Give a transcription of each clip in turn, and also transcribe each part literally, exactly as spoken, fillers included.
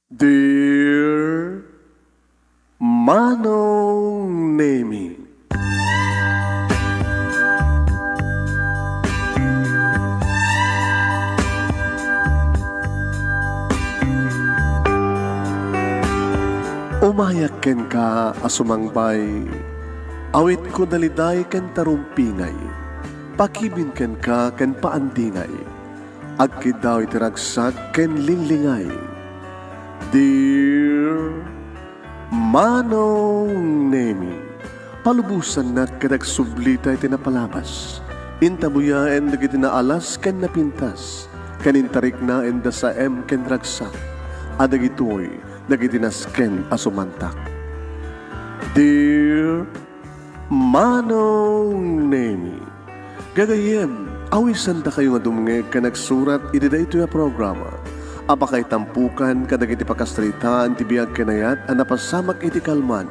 Dear Manong Nemi. Umayak kenka a sumangbay, awitko daliday ken tarumpingay, pakibin kenka ken paandingay, agkiddaw iti ragsak ken linglingay. Dear Manong Nemi, palubosannak ket agsublita iti napalabas. Intabuyaen dagiti naalas ken napintas, ken intariknaenda saem ken ragsak, a dagitoy dagiti nasken a sumantak. Dear Manong Nemi, gagayyem, awisandakayo nga dumngeg ken agsurat iti daytoy a programa a pakaitampukan kadagiti pakasaritaan ti biag ken ayat a napasamak iti kalman,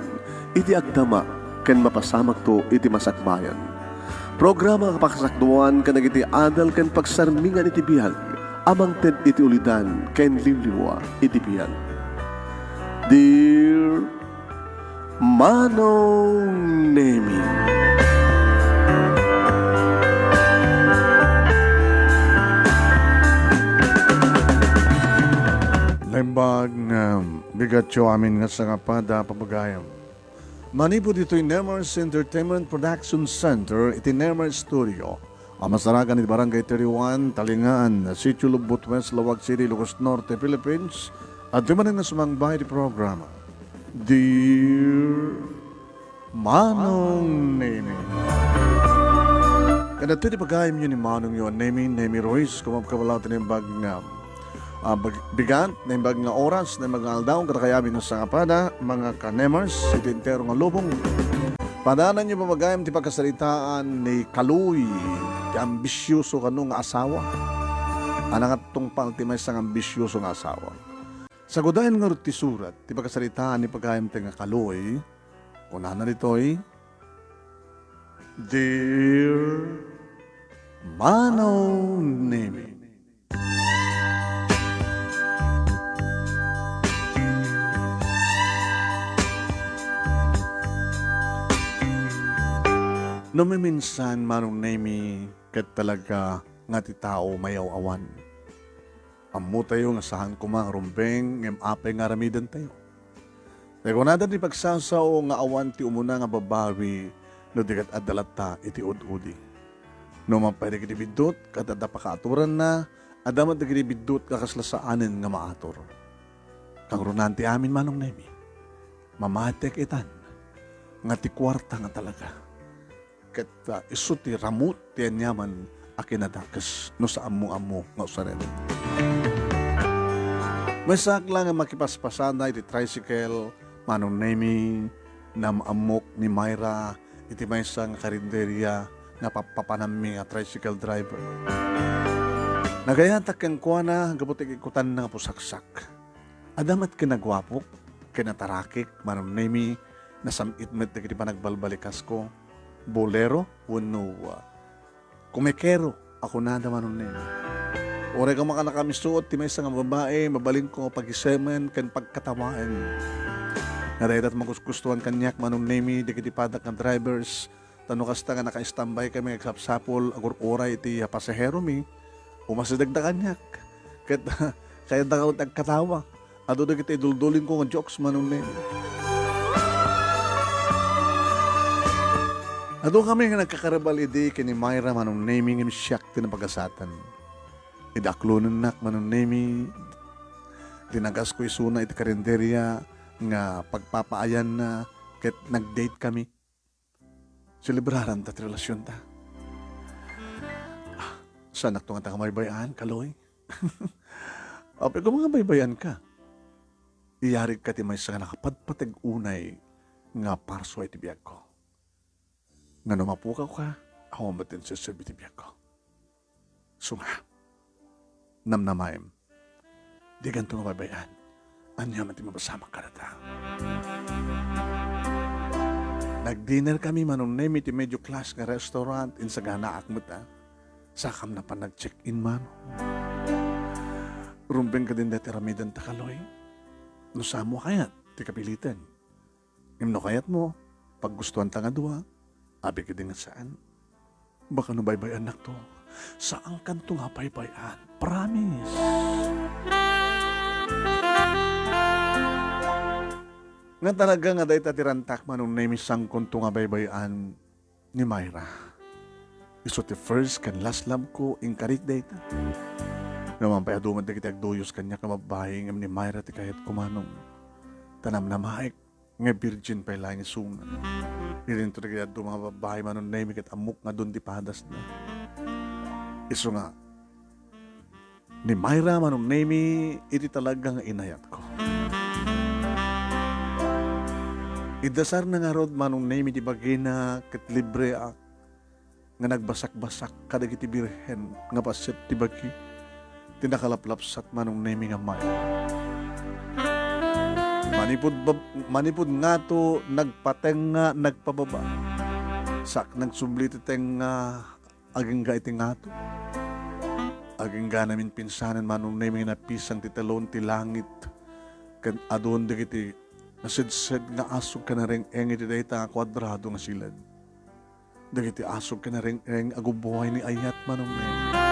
iti agdama, ken mapasamakto iti masakbayan. Programa a pakasakduan kadagiti adal ken pagsarmingan iti biag a mangted iti ulidan ken liwliwa iti biag. Dear Manong Nemi. Naimbag nga bigatyo amin nga sangapada, pamagayam. Manipud ditoy Nemers Entertainment Production Center iti Nemers Studio, a masarakan iti Barangay thirty-one, Talingaan, Sitio Lobbot West, Laoag City, Ilocos Norte, Philippines, adtoy manen nga sumangba iti programa. Dear Manong Nemi. Kadagitoy ti pagayamyo ni Manongyo a Nemi, Nemi Ruiz, kumapkabalaw ti naimbag nga, ah, bag-, bigat, naimbag nga oras, naimbag nga aldaw, kadakayo amin nga sangapada, mga ka-Nemers, iti entero nga lubong. Padananyo, pamagayam, ti pakasaritaan ni Kaloy, ti ambisioso kano nga asawa. A, nangatungpal ti maysa nga ambisioso nga asawa. Sagudayen ngarud ti surat ti pakasaritaan ni pagayam ti nga Kaloy, kunana ditoy, Dear Manong Nemi. No maminsan, Manong Nemi, ket talaga nga ti tao mayaw-awan. Ammotayo nga saan koma nga rumbeng ngem apay nga aramidentayo. Tay kunada ti pagsasao nga awan ti umuna nga babawi no di ket adda latta iti ud-udi. No mapay dagiti biddut, ket adda pakaaturanna, adda met dagiti biddut nga kasla saanen nga maatur. Kangrunaan ti amin, Manong Nemi, mamatek itan nga ti kuarta nga talaga. Ket, ah, isu ti ramut ti aniaman a kinadakes no saammo-ammo nga usaren. Maysaak la nga makipaspasada iti tricycle, Manong Nemi, naam-ammok ni Myra iti maysa nga karinderia nga pappapanammi nga tricycle driver. Nagayatak kenkuana gapu ti ikkutanna nga pusaksak. Adda met kinaguapok, kinatarakik, Manong Nemi, nasam-it met dagiti panagbalbalikasko, bolero, wenno, ah, kumekero a kunada, Manong Nemi. Uray koma a nakamisuot ti maysa nga babai, mabalinko nga pagisemen ken pagkatawaen. Nga dayta ti magustuhan kaniak, Manong Nemi, dagiti padak nga drivers, ta no kasta nga naka-standby kami nga agsapsapul, agur-uray iti pasaheromi, umasidegda kaniak. Ket kayatda nga agkatawa. Adu dagiti iduldulingko nga jokes, Manong Nemi. Adu kami nga nagkakarabal idi ken ni Myra, Manong Nemi, ngem siak ti napagasatan. Idi aklonennak, Manong Nemi, dinagasko isuna iti karinderia nga pagpapaayanna ket nag-date kami. Selebraranta ti relasionta. Ah, saanakto ngata nga maybay-an, Kaloy? Apay koma nga maybay-anka. Iyarigka ti maysa nga nakapadpateg unay nga parso iti biagko. Nga no mapukawka, awan met ti inserserbi ti biagko. Sunga, namnamaem, dikanto nga baybay-an. Ania met ti mapasamak kadata? Nag-dinner kami, Manong Nemi, ti medium class nga restaurant, insaganaak met, a. Sakam napan nag-check-in, Manong. Rumbeng kadin dayta aramidenta, Kaloy. no saan mo a kayat ti kapiliten. Ngem no kayatmo, paggustuanta nga dua, apay ketdi nga saan. Baka no baybay-annakto, saankanto nga baybay-an. Promise! Nga talaga nga dayta ti rantak, Manong Nemi, saankonto nga baybay-an ni Myra. Isu ti first ken last love ko, inkarik dayta. Naman pay adu met dagiti agduyos kaniak a babbai, ngem ni Myra ti kayatko, Manong. Ta namnamaek nga virgin pay laeng isuna. Idinto dagiti adu nga babbai, Manong Nemi, ket ammok nga adun ti padasda. Isu nga, ni Myra, Manong Nemi, iti talaga nga inayatko. Iddasarna ngarud, Manong Nemi, ti bagina ket libreak nga nagbasakbasak kadagiti birhen nga paset ti bagi ti nakalaplapsat, Manong Nemi, nga Myra. Manipud bab-, manipud ngato, nagpatengnga, nagpababa. Sak nagsubli ti tengnga, agingga iti ngato. Agingga namin pinsanen, Manong Nemi, nga napisang ti talon ti langit ken adun dagiti nasedsed nga asug ken nareng-eng iti dayta nga kuadrado nga siled. Dagiti asug ken nareng-eng a gubbuay ni ayat, Manong Nemi.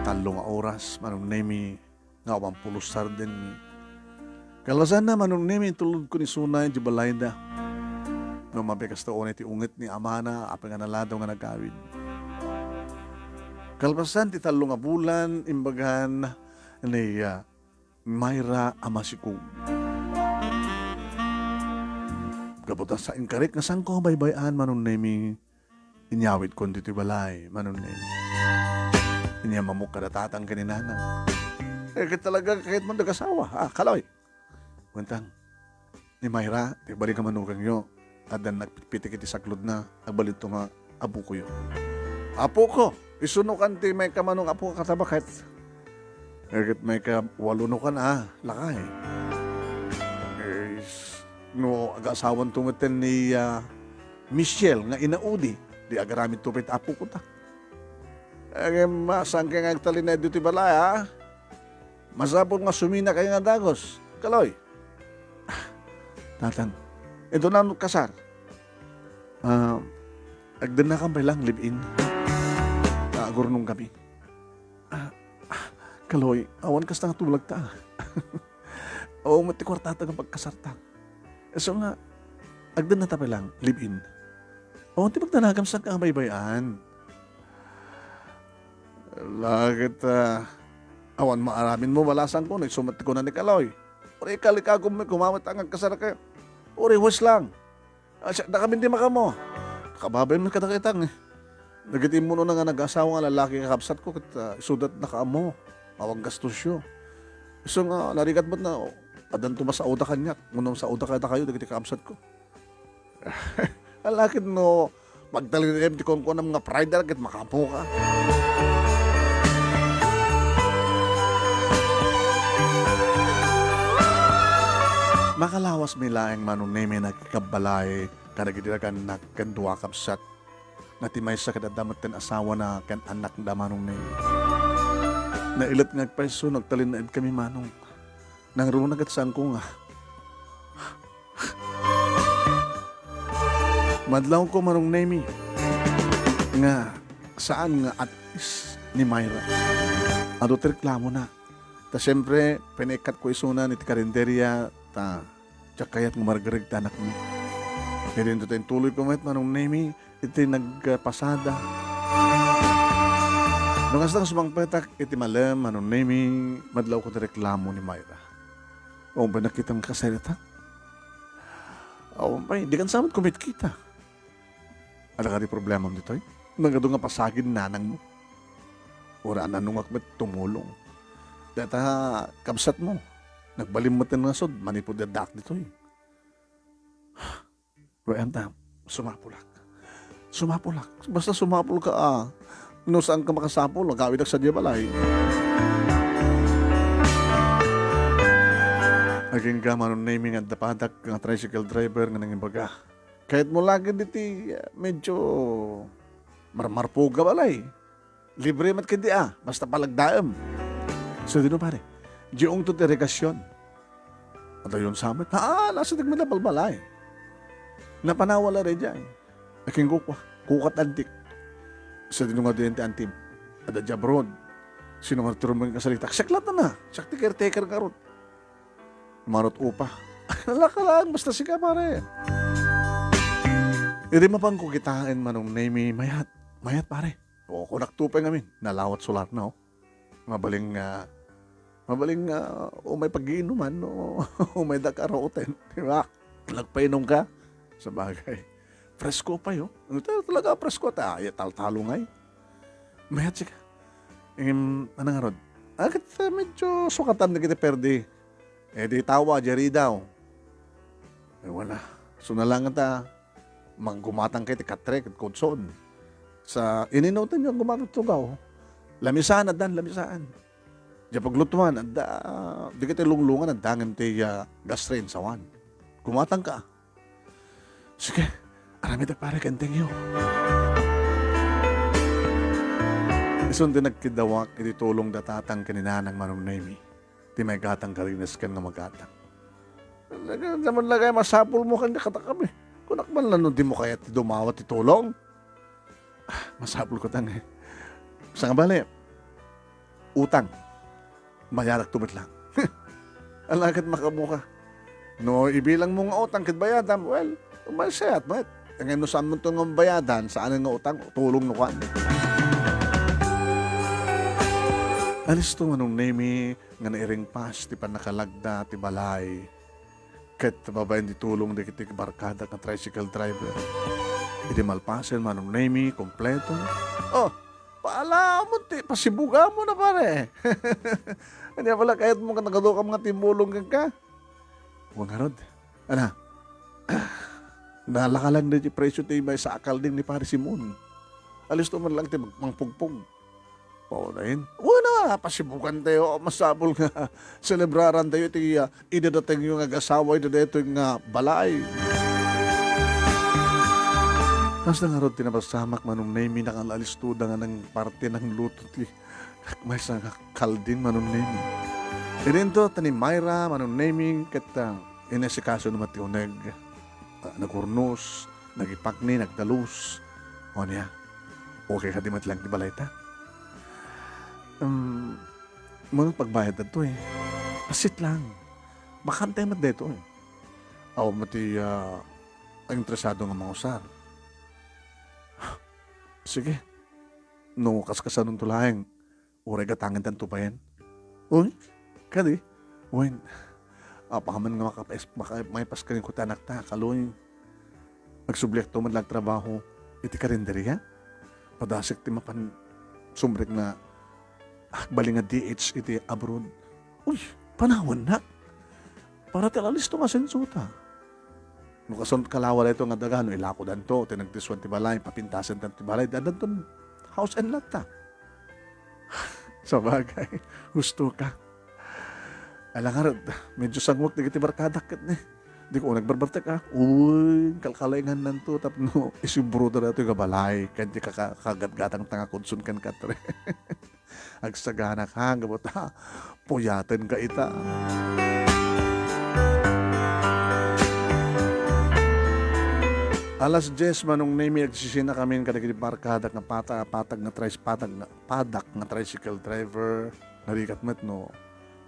Tallo nga oras, Manong Nemi, nga awan pulos sardenmi. Kalpasanna, Manong Nemi, intulodko ni Sunay idiay balayda. No mapikasta unay ti unget ni amana, apay nga naladaw nga nagawid. Kalpasan ti tallo nga bulan, imbagan ni, ah, Myra a masikog. Gapu ta sa inkarik nga saanko a baybay-an, Manong Nemi, inyawidkon ditoy balay, Manong Nemi. Inyam ammok kada tatang ken ni nanang. Eh, ket talaga, kayatmo nga agasawa. Ah, Kaloy. Kuentang, ni Myra, ti bali nga manukangyo, addan nagpitpitik iti saklodna, agbalinto nga apokoyo. Apoko, isu nukan ti maikamanon nga apo a katabaket. Eh, ket maikawalo nukan a lakay. Eh, is-, no agasawanto metten ni, ah, Michelle nga inaudi, di agaramidto pay ti apoko ta. Eh, ngem, ah, saanka nga agtalinaed ditoy balay, ah? Masapul nga suminakayo nga dagus, Kaloy. Ah, Tatang, intono kasar. Ah, agdennakan pay lang live-in. Ah, agurnongkami. Ah, ah, Kaloy, awan kasta nga tulagta. Awan met ti kuartata nga pagkasarta. Isu nga, agdennata pay lang live-in. Awan ti pagdanagam saanka a baybay-an. Ala ket, ah, awan maaraminmo, balasanko, no isu met ti kuna ni Kaloy. Uray ikalikagum met, kumamet a nga agkasarkayo. Uray huwes lang. Ah, siak, dakamin ti makaammo. Kababain met kadakita, eh. Dagiti immunona nga nag-asawa nga lalaki nga kabsatko, ket, ah, isuda ti nakaammo. Awan gastosyo. Isu nga, narigat met na, oh, addanto masauda kaniak. Ngem no masauda kadakayo, dagiti kabsatko. Ala ket no, pagtalinaem ti kunkunam nga pride, ala ket makaammoka. Makalawasmi laeng, Manong Nemi, nga agkikabbalay kadagiti dagannak ken dua a kabsat nga ti maysa ket adda metten asawana ken annakda, Manong Nemi. Nailet nga agpayso no agtalinaedkami, Manong. Nangruna ket saanko nga madlawko, Manong Nemi, nga saan nga at least ni Myra. Adu ti reklamona. Ta siempre, pinaikkatko isuna iti karinderia, ta diak kayat nga margreg ti anakmi. Ket intoy ta intuloyko met, Manong Nemi, iti nagpasada. No kasta nga sumangpetak iti malem, Manong Nemi, madlawko ti reklamo ni Myra. Awan pay nakitam nga kasaritak. Awan pay, dikan sa met kumitkita. Adda kadi problemam ditoy? Nagadu nga pasagid nanangmo. Uray nanungak met tumulong. Dayta kabsatmo, nagbalin met nga sud, manipud addaak ditoy. Wen ta, sumapulak. Sumapulak. Basta sumapulka, ah. No saanka makasapul, agawidak sadiay balay. Agingga, Manong Nemi, nga adda padak nga tricycle driver nga nangibaga. Kayatmo la ket ditoy, ah, medyo marmarpog a balay. Libre met ketdi, ah, basta palagdaem. Sadino, pare? Diay ungto ti irigasion. Adayon sa met. Haan, asa ti agmadabalbalay? Napanaw la daydiay. Akin kukua, kukat antik. Sadino nga diay ti antim? Adda diay abroad. Sino nga ti rummuar nga salita? Siak latta na. Siak ti caretaker ngarud. Marot upa. Laka lang, basta sika, pare. Idi mapanko kitaen Manong Nemy, mayat. Mayat, pare. O, kunak to pay ngamin. Nalawat solar na, oh. Mabaling nga, mabaling nga, umay pag-iinuman, no? Umay da karaoten, di ba? Nagpainom ka? Sabagay. Presko pa, yo. Ito talaga, presko ta. Ay, taltalo ngay. Mayat sika. Em, ano nga rod? Agad, eh, medyo sukatan na kita perdi. Eh, di tawa, diay ridaw. Eh, wala. So na lang ta, manggumatang kay ti katre, ket kudson. Sa ininutan yo, gumatang tugaw. Lamisaan, addan, lamisaan. Diay paglutuan, adda, di kita lunglungan, adda ngem ti, ah, gas ray insawan. Gumatang ka. Sige, aramid a pare, kenteng yo. Isun ti nagkiddawak iti tulong da tatang ken ni nanang Manong Nemy. Ti maigatang karinesken nga magatang. Talaga, naman lagay masapul mo kanya katakam eh. Kunak man lang no di mo kaya ti dumawa ti tulong. Ah, masapul ko tang eh. Sa nga bali, utang. Bayarak to met lang. Alagad makabuka. No, ibilang mo nga utang ket bayadam, well, umayat met. Ngem no saan mo to nga bayadan, saan nga utang, tulong no kuan. Alisto Manong Nemy nga nairingpas ti pannakalagda ti balay ket babaen ti tulong dagiti barkada nga tricycle driver. Idi malpasen Manong Nemy, kompleto. Oh, paala mo ti pasibugamon a pare. Ania pala kayat mo nga nagadukam nga timmulong kenka? Wa ngarud. Ana, nalakalan na ti presyo ti maysa a kalding ni Pare Simon. Alisto man lang ti mag-, mangpugpog. Paunayen. Wala, pasibukan tayo. Masapul nga selebraran tayo iti, ah, idadateng yo nga agasawa iti daytoy nga balay. Kasta ngarud ti napasamak Manong Nemy, nakalaalisto da nga nang parte nang luto ti maysa nga kalding Manong Nemy. Idinto ta ni Myra Manong Nemy ket, ah, inasikaso naman ti uneg. Ah, nagurnos, nagipakni, nagdalus. O niya, okay kadi met lang ti balayta? Um, Mano pagbayad daytoy? Pasit lang. Bakante met daytoy. Awan met ti, ah, interesado nga mangusar. Sige. No, kaskasanonto laeng, uray gatangen tanto bayen. Uy, kadi? Wen, apaman nga makapas-, maka-, maipas kenka ti anakta, kaluy. Agsubliakto met lang trabaho iti karinderia. Padasek ti mapan sumrek nga agbalin nga D H iti abroad. Uy, panawannak. Para ti alisto nga asensota. No kasano kalawa daytoy nga daga, no ilakodanto, ti nagdiswan ti balay, papintasantan ti balay, addanton house and lot ta. Sabagay, husto ka. Ala ngarud, medyo sangwek dagiti barkadak ket ni. Di ko nagbarbartek, ah. Uy, kalkalengannanto tapno isubroda daytoy nga balay, ken ti kaka-, kagatgatangta nga kudson ken katre. Agsagana ka, gapu ta puyaten ka ita. Alas dies, Manong Nemy, agsisina kamin kadagiti barkadak nga pata-, patag nga tries-, patag nga padak nga tricycle driver, narigat met no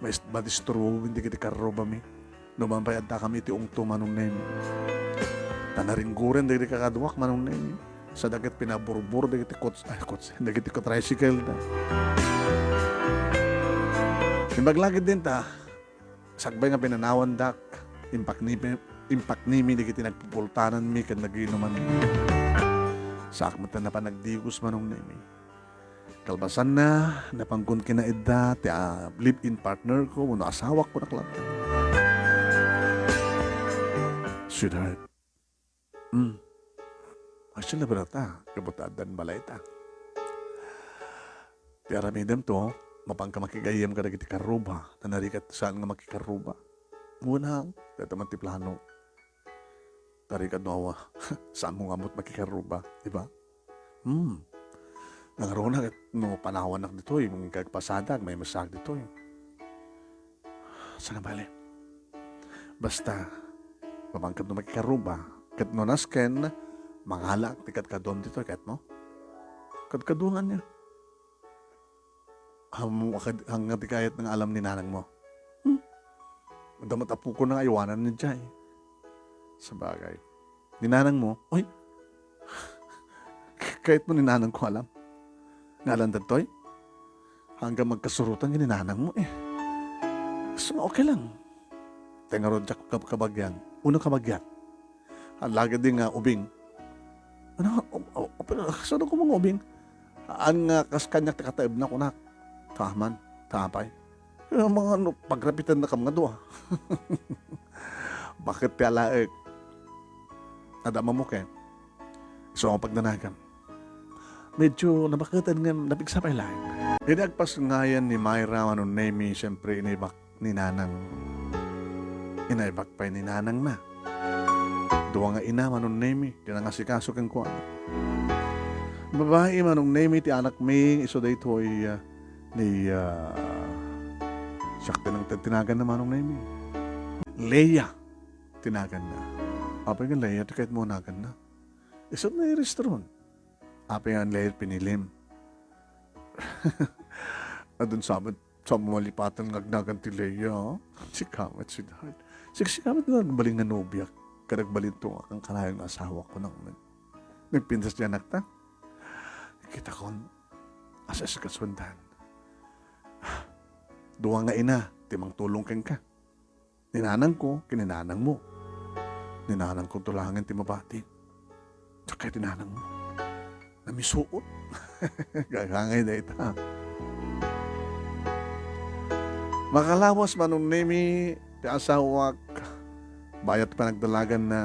mais-, madisturbo dagiti karrubami. No mabayadda kami iti ungto, Manong Nemy. Ta naringguren dagiti kakaduak, Manong Nemy. Sa daket pinaburbor dagiti kots-, ay, kots-, dagiti tricycle da. Imbag lagid din ta, sakbay nga pinanawandak, impaknimi, impaknimi dagiti nagpupultananmi ken nagiinumanmi. Saak met a napan nagdigos, Manong Nemy. Kalpasanna, napankon kinaidda ti, ah, live-in partner ko wenno asawak ko naklat. Sweetheart. Hmm. Actually, berata, gapu ta addan balayta. Ti aramidem to, mapanka makigayyem kadagiti karruba, ta narigat saan nga makikarruba. Una, dayta man ti plano. Tarigat no awa, saan mo nga ammot makikarruba, di ba? Hmm. Nangaruna ket no panawannak ditoy, mangkagpasadak, may masak ditoy. Saan a bale? Basta, mamangkad no makikarruba, ket no nasken, mangalaak ti kadkaduam ditoy, ket no? Kadkaduam ania? Ham-, kad-, hanggang ti kayat nga alam ni nanang mo. Hmm? Adda met apokon nga aywanan ni Jay. Sabagay. Ni nanang mo, oy, kayat mo ni nanang ko alam. Ngalan dagtoy? Hanggang magkasurotan ni nanang mo eh. So, okay lang. Tengarod jak kab-, kabagian. Uno kabagian. Ang lagi din nga ubing. Ano? O, o, o, pero saan ako mga ubing? Aan nga kas kaniak ti kataebna kunak. Taman, tapay. Yung mga ano, pagrapitan na kam nga dua. Bakit ti alaek? Adda mamok eh. So, ang pagdanagan. Medyo nabaketan nga napigsa pay laeng. Idi agpasngayan ni Myra, Manong Nemy, siyempre, inibak ni nanang. Inaibak pay ni nanang na. Dua nga ina, Manong Nemy, ti nangasikaso kenkuana. Babai, Manong Nemy, ti anak mi, isu daytoy, ah, ni, ah, siak ti nangted ti naganna, Manong Nemy. Leia ti naganna. Apay nga Leia ti kayat mo naganna? Isu na i-restaurant. Apay nga Leia pinilim. Adun samet, sa malipatan nga agnagan ti Leia, ah. Sika met, sweetheart. Sik-, sika met nga agbalin nga nobia. Kada agbalin to nga kankanayon nga asawa ko nang men. Nagpintas ti anakta. Kita kon, asa-, asikasundan. Dua nga ina, ti mangtulong kenka. Ni nanang ko, ken ni nanang mo. Ni nanang ko to laengen ti mabati. Sakay ti nanang mo. Namisuot. Gagangay dayta. Makalawas, Manong Nemy, ti asawak, bayat panagdalagan na,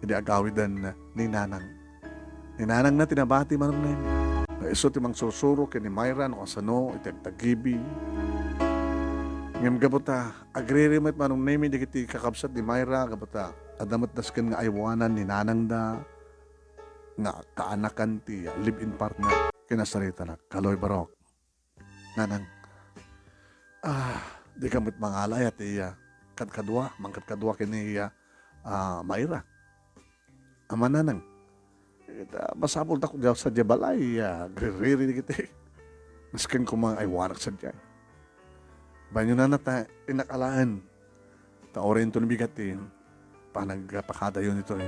idi agawidan ni nanang. Ni nanang na ti nabati, Manong Nemy. Isu ti mangsursuro ken ni Myra no kasano iti agtagibi. Ngem gapu ta, agriri met, Manong Nemy, dagiti kakabsat ni Myra, gapu ta, adda met nasken nga aywanan ni nanangda nga kaanakan ti live-in partner. Kinasarita na, Kaloy Barok. Nanang, ah, dika met mangala aya ti, ah, kadkadua, mangkadkadua ken ni, ah, ah, Myra. Amananang, ita, masapul ta ko diak sadiay balay, ah, agririri dagiti. Nasken koma nga aywanak sadiay. Banyo nana ta, innak alaen. Ta uray inton bigat ti panagpakadayo ditoy.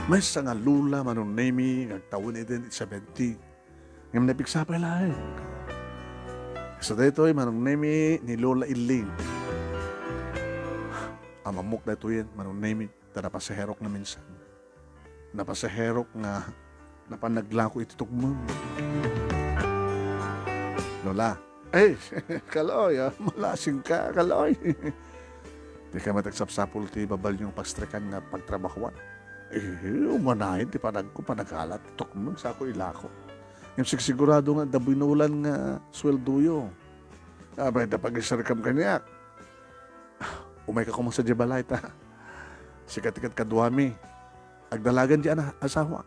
Maysa nga lula, Manong Nemy, nga agtawen iti seventy. Ngem napigsa pay laeng. Isu daytoy, Manong Nemy, ni Lola Illing. Amamok daytoyen, Manong Nemy, ta napasaherok nga minsan. Napasaherok nga napan naglako iti tukmem. Lola, ay, Kaloy, ah, malasing ka, Kaloy. Dika met agsapsapul ti babalyo nga pagstrekan nga pagtrabahuan. Eh, umanayen ti panagko, panagala ti tukmem, sako ilako. Ngem sigsigurado nga adda binulan nga sueldoyo. Apay ta pag-isarkam kaniak. Umayka koma sadiay balay ta sika ti kadkaduami. Agdalagan diay ana-, asawa.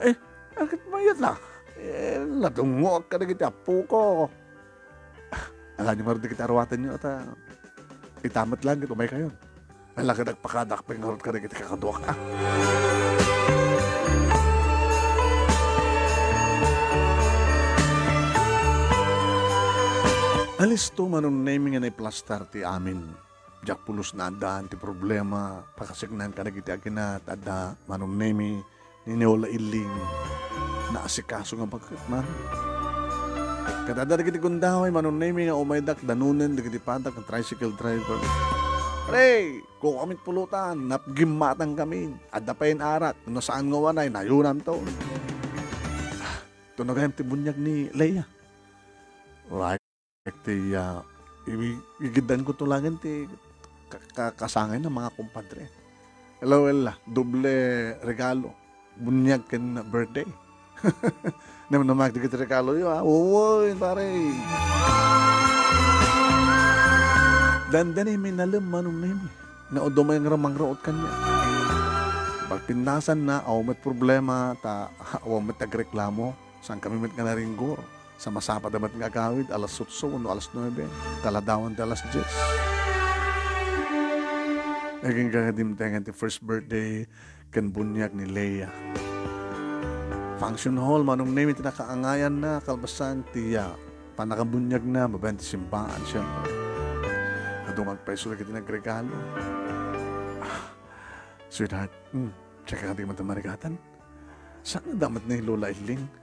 Eh, agit mayat la. Eh, nadungngoak kadagiti appoko. Ala nyo ngarud dagiti aruatenyo ta ita met laeng ket umaykayon. Ala ket agpakadaak pay ngarud kadagiti kakaduak. Ah. Alisto, Manong Nemy, nga naiplastar ti amin. Diak pulos naaddaan ti problema, pakasaknaan kadagiti agina, ta adda Manong Nemy, ni Lola Illing, naasikaso nga baket, man. Ket adda dagiti gundaway, Manong Nemy, nga umaydak danunen dagiti padak nga tricycle driver. Pre, kukuamit pulutan, napgimmatang kami. Adda pay arak, no saan nga umanay, nayunanto. Tunog gayam ti buniag ni Leia. Right. Ti, ah, iwi-, igiddan ko to laeng ti ka-, ka-, kasangayna, mga kumpadre. Hello, Ella. Doble regalo. Buniag ken birthday. Namnama dagiti regaloyo, ah. Uy, pare. Dandani minalem, Manong Nemy. Nga udumay nga mangruot kaniak. Pagpintasanna, awan met problema, ta awan met agreklamo. Saan kami met nga naringgor? Sa masapada met nga agawid, alas otso wenno alas nuebe, kaladawan ti alas dies. Agingga nga dimtengen ti first birthday ken buniag ni Lea. Function hall, Manong Nemi, ti nakaangayanna, kalpasan ti, ah, pannakabuniagna, babaen ti simbaan, siyempre. Adu nga agpaiso dagiti nagregalo. Ah, sweetheart, hmm, check ka ti marigatan. Saan nga damat ni Lola Iling?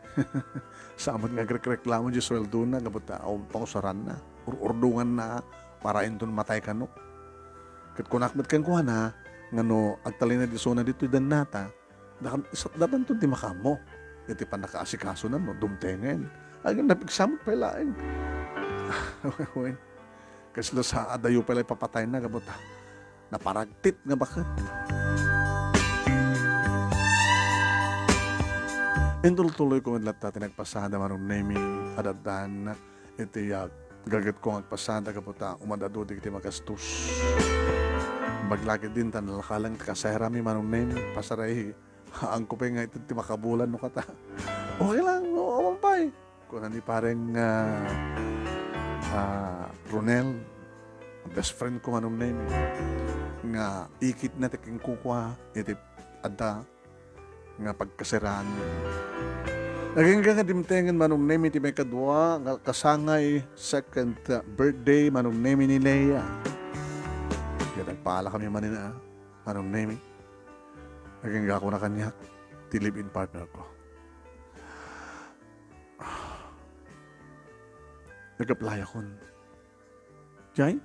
Saan met nga agrekreklamo di sueldona gapu ta awan pangusaranna. Ur-urdonganna para inton matay kano. Ket kunak met kenkuana nga no agtalinaed isuna ditoy dannata, dakam-, isatdatanton ti makaammo iti pannakaasikasona no dumtengen. Agin napigsamot pay laeng. Wen, kasla sa adayo pay la ipapatayna gapu ta naparagtit nga baket. Intultuloyko met latta ti nagpasada, Manong Nemi, addan iti, ah, gagetko nga agpasada gapu ta umad-adu dagiti magastos. Baglaki din ta nalakalang ti kaserami, Manong Nemi, pasaray, haanko pay nga iti ti makabulan no kata. Okay lang, no, awan pay. Kuna ni pareng, ah, ah, Ronel, best friend ko, Manong Nemi, nga ikitna ti kinkukua iti adda nga pagkasiraan. Agingga nga dimtengen, Manong Nemi, ti maikadua nga kasangay second birthday, Manong Nemi, ni Lea. Kaya nagpaalakami manen, ah, Manong Nemi. Agingga ko na kaniak ti live-in partner ko. Nag-apply akon. Jay?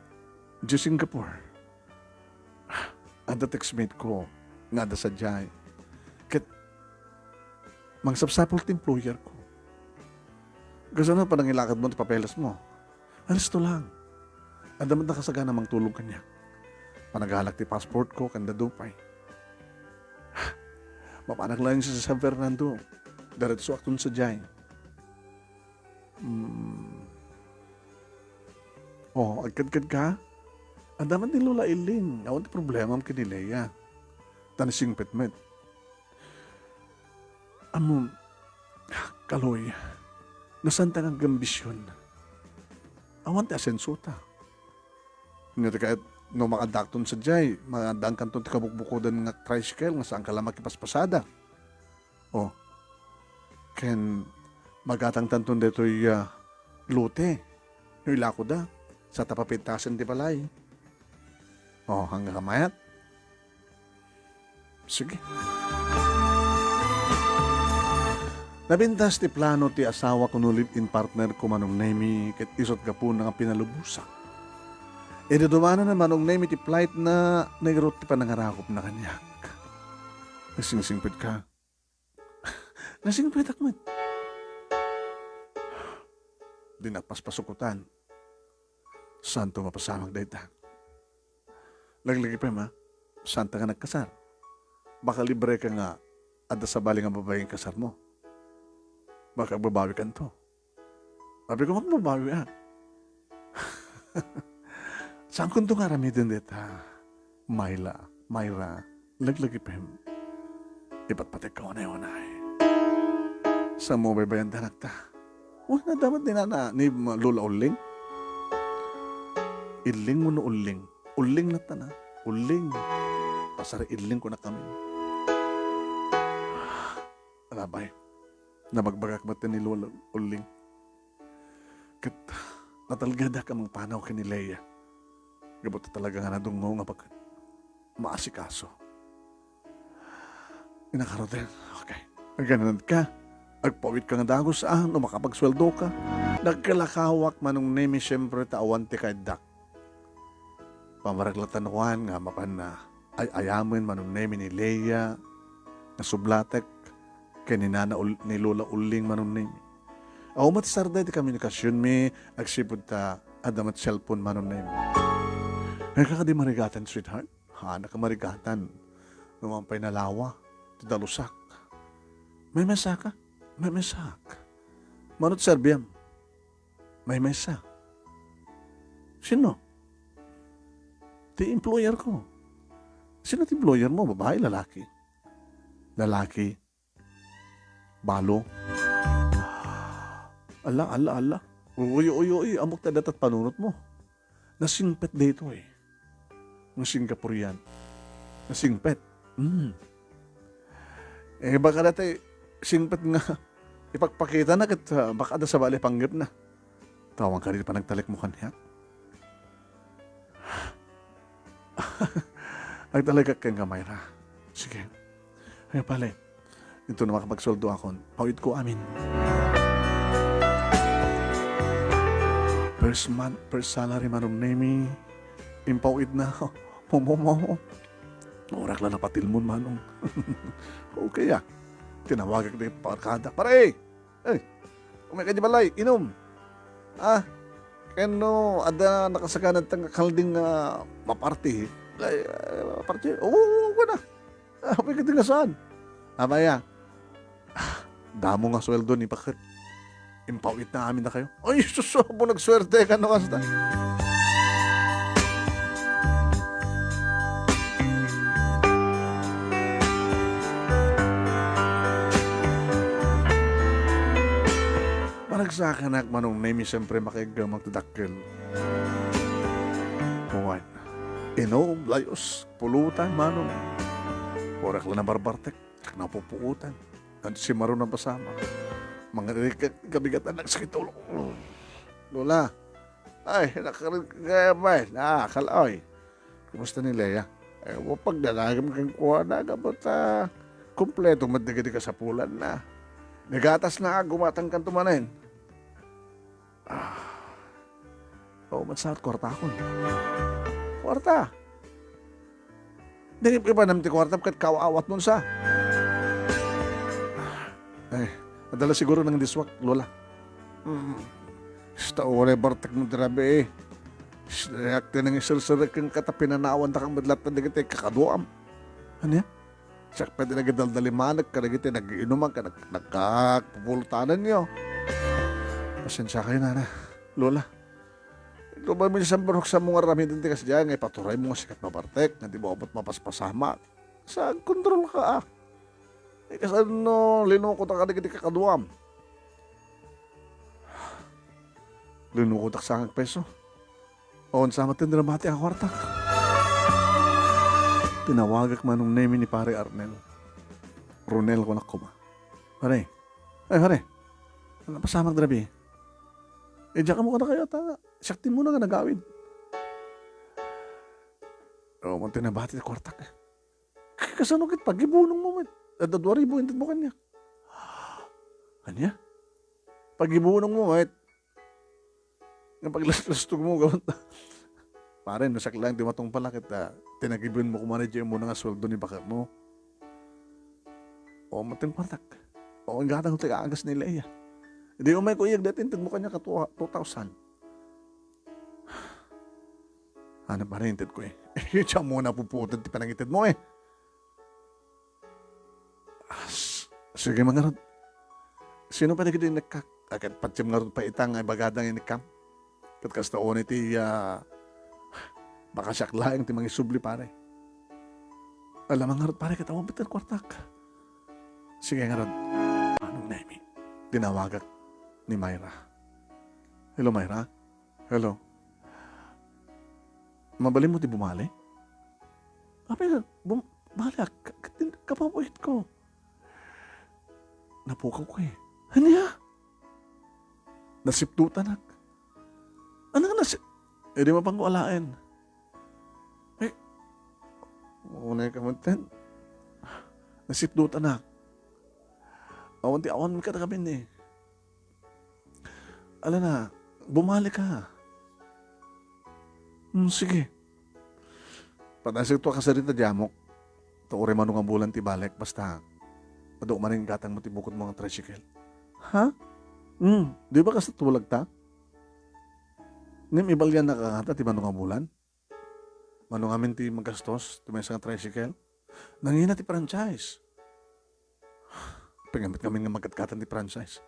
Jay Singapore. Adda textmate ko nga adda sadiay. Ket mangsapsapul ti employer ko. Kasano panangilakad mo ti papeles mo? Alisto lang. Adda met nakasagana mangtulong kaniak. Panagalak ti passport ko ken dadu pay. Mapanak laeng sa San Fernando. Diretso akon sadiay. Hmm. Oh, agkadkad ka? Adda met ni Lola Iling. Awan ti problemam ken ni Lea. Ta nasingpet met. Ammom, Kaloy, nasaan ta nga agambisyon? Awan ti asensota. Nga ti kayat, no makaadakton sadiay, maaddaankanton ti kabukbukodan nga tricycle nga saanka la makipaspasada. Oh. Ken magatangtanton detoy, ah, lote. No ilakoda, sa ta papintasen ti balay. Oh, hangga kamayat. Sige. Napintas ti plano ti asawa ko no live-in partner ko, Manong Nemi, ket isut' gapuna nga pinalubosak. Idi dumana na Manong Nemi ti flight na, nairut ti panangarakupna kaniak. Nasingsingpet ka? Nasingpetak met. Di nagpaspasukotan. Santo mapasamak dayta. Laglagipem, ha? Santa nga nagkasar. Baka libre ka nga adda sabali nga babaeng kasar mo. Baka agbabawi kanto. Sabi ko, "Magbabawi, ah." Saan kunto nga aramiden deta? Myla, Myra, laglagipem. Ipatpatek ka unay-unay. Sa mo baybayan danak ta. Wala na dapat ni nana, ni ma-, Lola Uling. Iling mo no Uling. Uling na tana. Uling. Pasar iling ko na kami. Labay. Nabagbagak met ni Lola Uling. Ket natalgedak a mangpanaw ken ni Lea. Gapu ta talaga nga nadungngo nga baket. Maasikaso. Inakaroten. Okay. Aganad ka. Agpawit ka nga dagus, ah, no makapagsueldo ka. Nagkalakawak, Manong Nemi, siyempre, ta awan ti kaiddak. Pamaraglatan kuan nga mapan na ay-ayamen Manong Nemi ni Lea, nasublatek, ken ni Nana Ul-, ni Lola Uling Manong Nemi. Awan met sarday ti komunikasionmi, agsipud ta adda met cellphone Manong Nemi. Ngem kadi marigatan, sweetheart? Haanka marigatan. No man pay nalawa, ti dalusak. Maymaysa ka? Maymaysak. Mano ti serbiam? Maymaysa. Sino? Ti employer ko. Sino ti employer mo? Babae, lalaki? Lalaki. Balo. Alla, alla, alla. Uy, uy, uy, ammok ta datat panunotmo. Nasingpet daytoy. Nga Singaporean. Nasingpet. Hmm. Eh, baka daytoy singpet nga ipakpakitana ket, ah, baka adda sabali a panggepna. Tawag ka rin panagtalekmo kaniak. Agtalek kenka, Myra. Sige. Ay, pale. Ito na makapagsueldo akon. Pawitko amin. First month, first salary, Manong Nemi. Impawit na. Momomo. Urak la napatilmon, Manong. Okay, ah. Tinawagak na yung barkada. Pare! Ay, umay ka di balay, inum. Ah, ken no, adda nakasaganad ta nga kalding nga maparty. Ay, ah, maparty? Oo, oo, oo, na. Ah, umay ka di nga saan? Amaya, ah, damo nga sueldo ni Paket. Impawit na amin na kayo. Ay, sus, abo, nagsuwerte ka no kasta. Managsakanak, Manong Nemi, siyempre, makaigamang ti dakkel. Kuwan. Inom, layos, pulutan, Manong. Urak la nabarbartek, napupuotan. At si Maro napasamak. Mga kabigatan, nagsakit ulo. Lola, ay, nakarin kaya ba? Ah, kalaoy. Kumusta ni Lea? Eh, mapagdalagam kenkuana, gapu ta kompleto met dagiti kasapulanna. Nagatas na, gumatang kanto manen. Ah. O, magsawat kuartakon. Kuarta. Dengem ibanam ti kuartam ket kaaw-awatmon sa. Eh, adala siguro nang diswak, Lola. Mm. Ista, uray bartek mo ti rabii. Siak ti nangiserserek kenka ta pinanawandak met latta dagiti kakaduam. Ania? Siak pay ti nagidaldalimanek kadagiti nagiinuman ken nag-, nagkakpupultanenyo. Pasensia kayo, nana. Lola. Ito ba minsan baruksan mo nga ramiden ti kasdiay nga ipaturay mo nga sikat mabartek, nga di mo abot mapaspasamak? Sa agkontrol ka, ah. Eh, kasano linuko ta kadagiti kakaduam? Linuko ta sangag peso. Awan sa met ti namati a kuartak. Tinawagak Manong Nemi ni Pare Arnel. Ronel, kunak koma. Pare. Ay, pare. Napasamak darabi. Eh, diak mo kada kayo, ta siak ti muna nga nagawid. O, man ti nabati ti kuartak. Kasano ket pagibunong mo met? Adda dua ribu inted mo kaniak. Ania? Pagibunong mo met. Nga paglaslastog mo, gawat na. Pare, no siak laeng ti matungpal, ket, ah, tinagibon mo koma ni Jay muna nga sueldo ni baketmo. O, mateng kuartak. O, ang gatang ti kaagas ni Lea. Di umay ko iyag dati, inted mo kaniak a two, two thousand. Ano, pare, inted ko eh. Siya mo napuputan ti panangited mo eh. Ah, s-, sige, mangarod. Sino pa dagiti inekkak? Aket patiem ngarud pa ita nga ibagada nga inekkam. Ket kasta unay ti, ah, baka siak laeng ti mangisubli, pare. Ala, mangarod, pare, ket awan pay ti kuartak. Sige, ngarud. Manong Nemi, tinawagak ni Myra. Hello, Myra. Hello. Mabalin mo ti bumali? Apay, bum-, baliak, ka-, ka-, kapapuit ko. Napukaw ko eh. Ania? Nasipdutanak. Ano nga nasi-, eh, di mapango alaen. Eh, unay ka man ten. Nasipdutanak. Awan ti awan mi kada kami ni. Ala na, bumalik ka. Hmm, sige. Padasig to a kasarita, diamok. Ta uray mano nga bulan ti balik, basta adu manen gatang mo ti bukod mo nga tricycle. Ha? Hmm, di ba kasta tulag ta? Ngem ibalian na ka ngata ti mano nga bulan? Mano ngamin ti magastos ti maysa nga tricycle? Nangina ti franchise. Pangamit ngamin nga magatgatan ti franchise.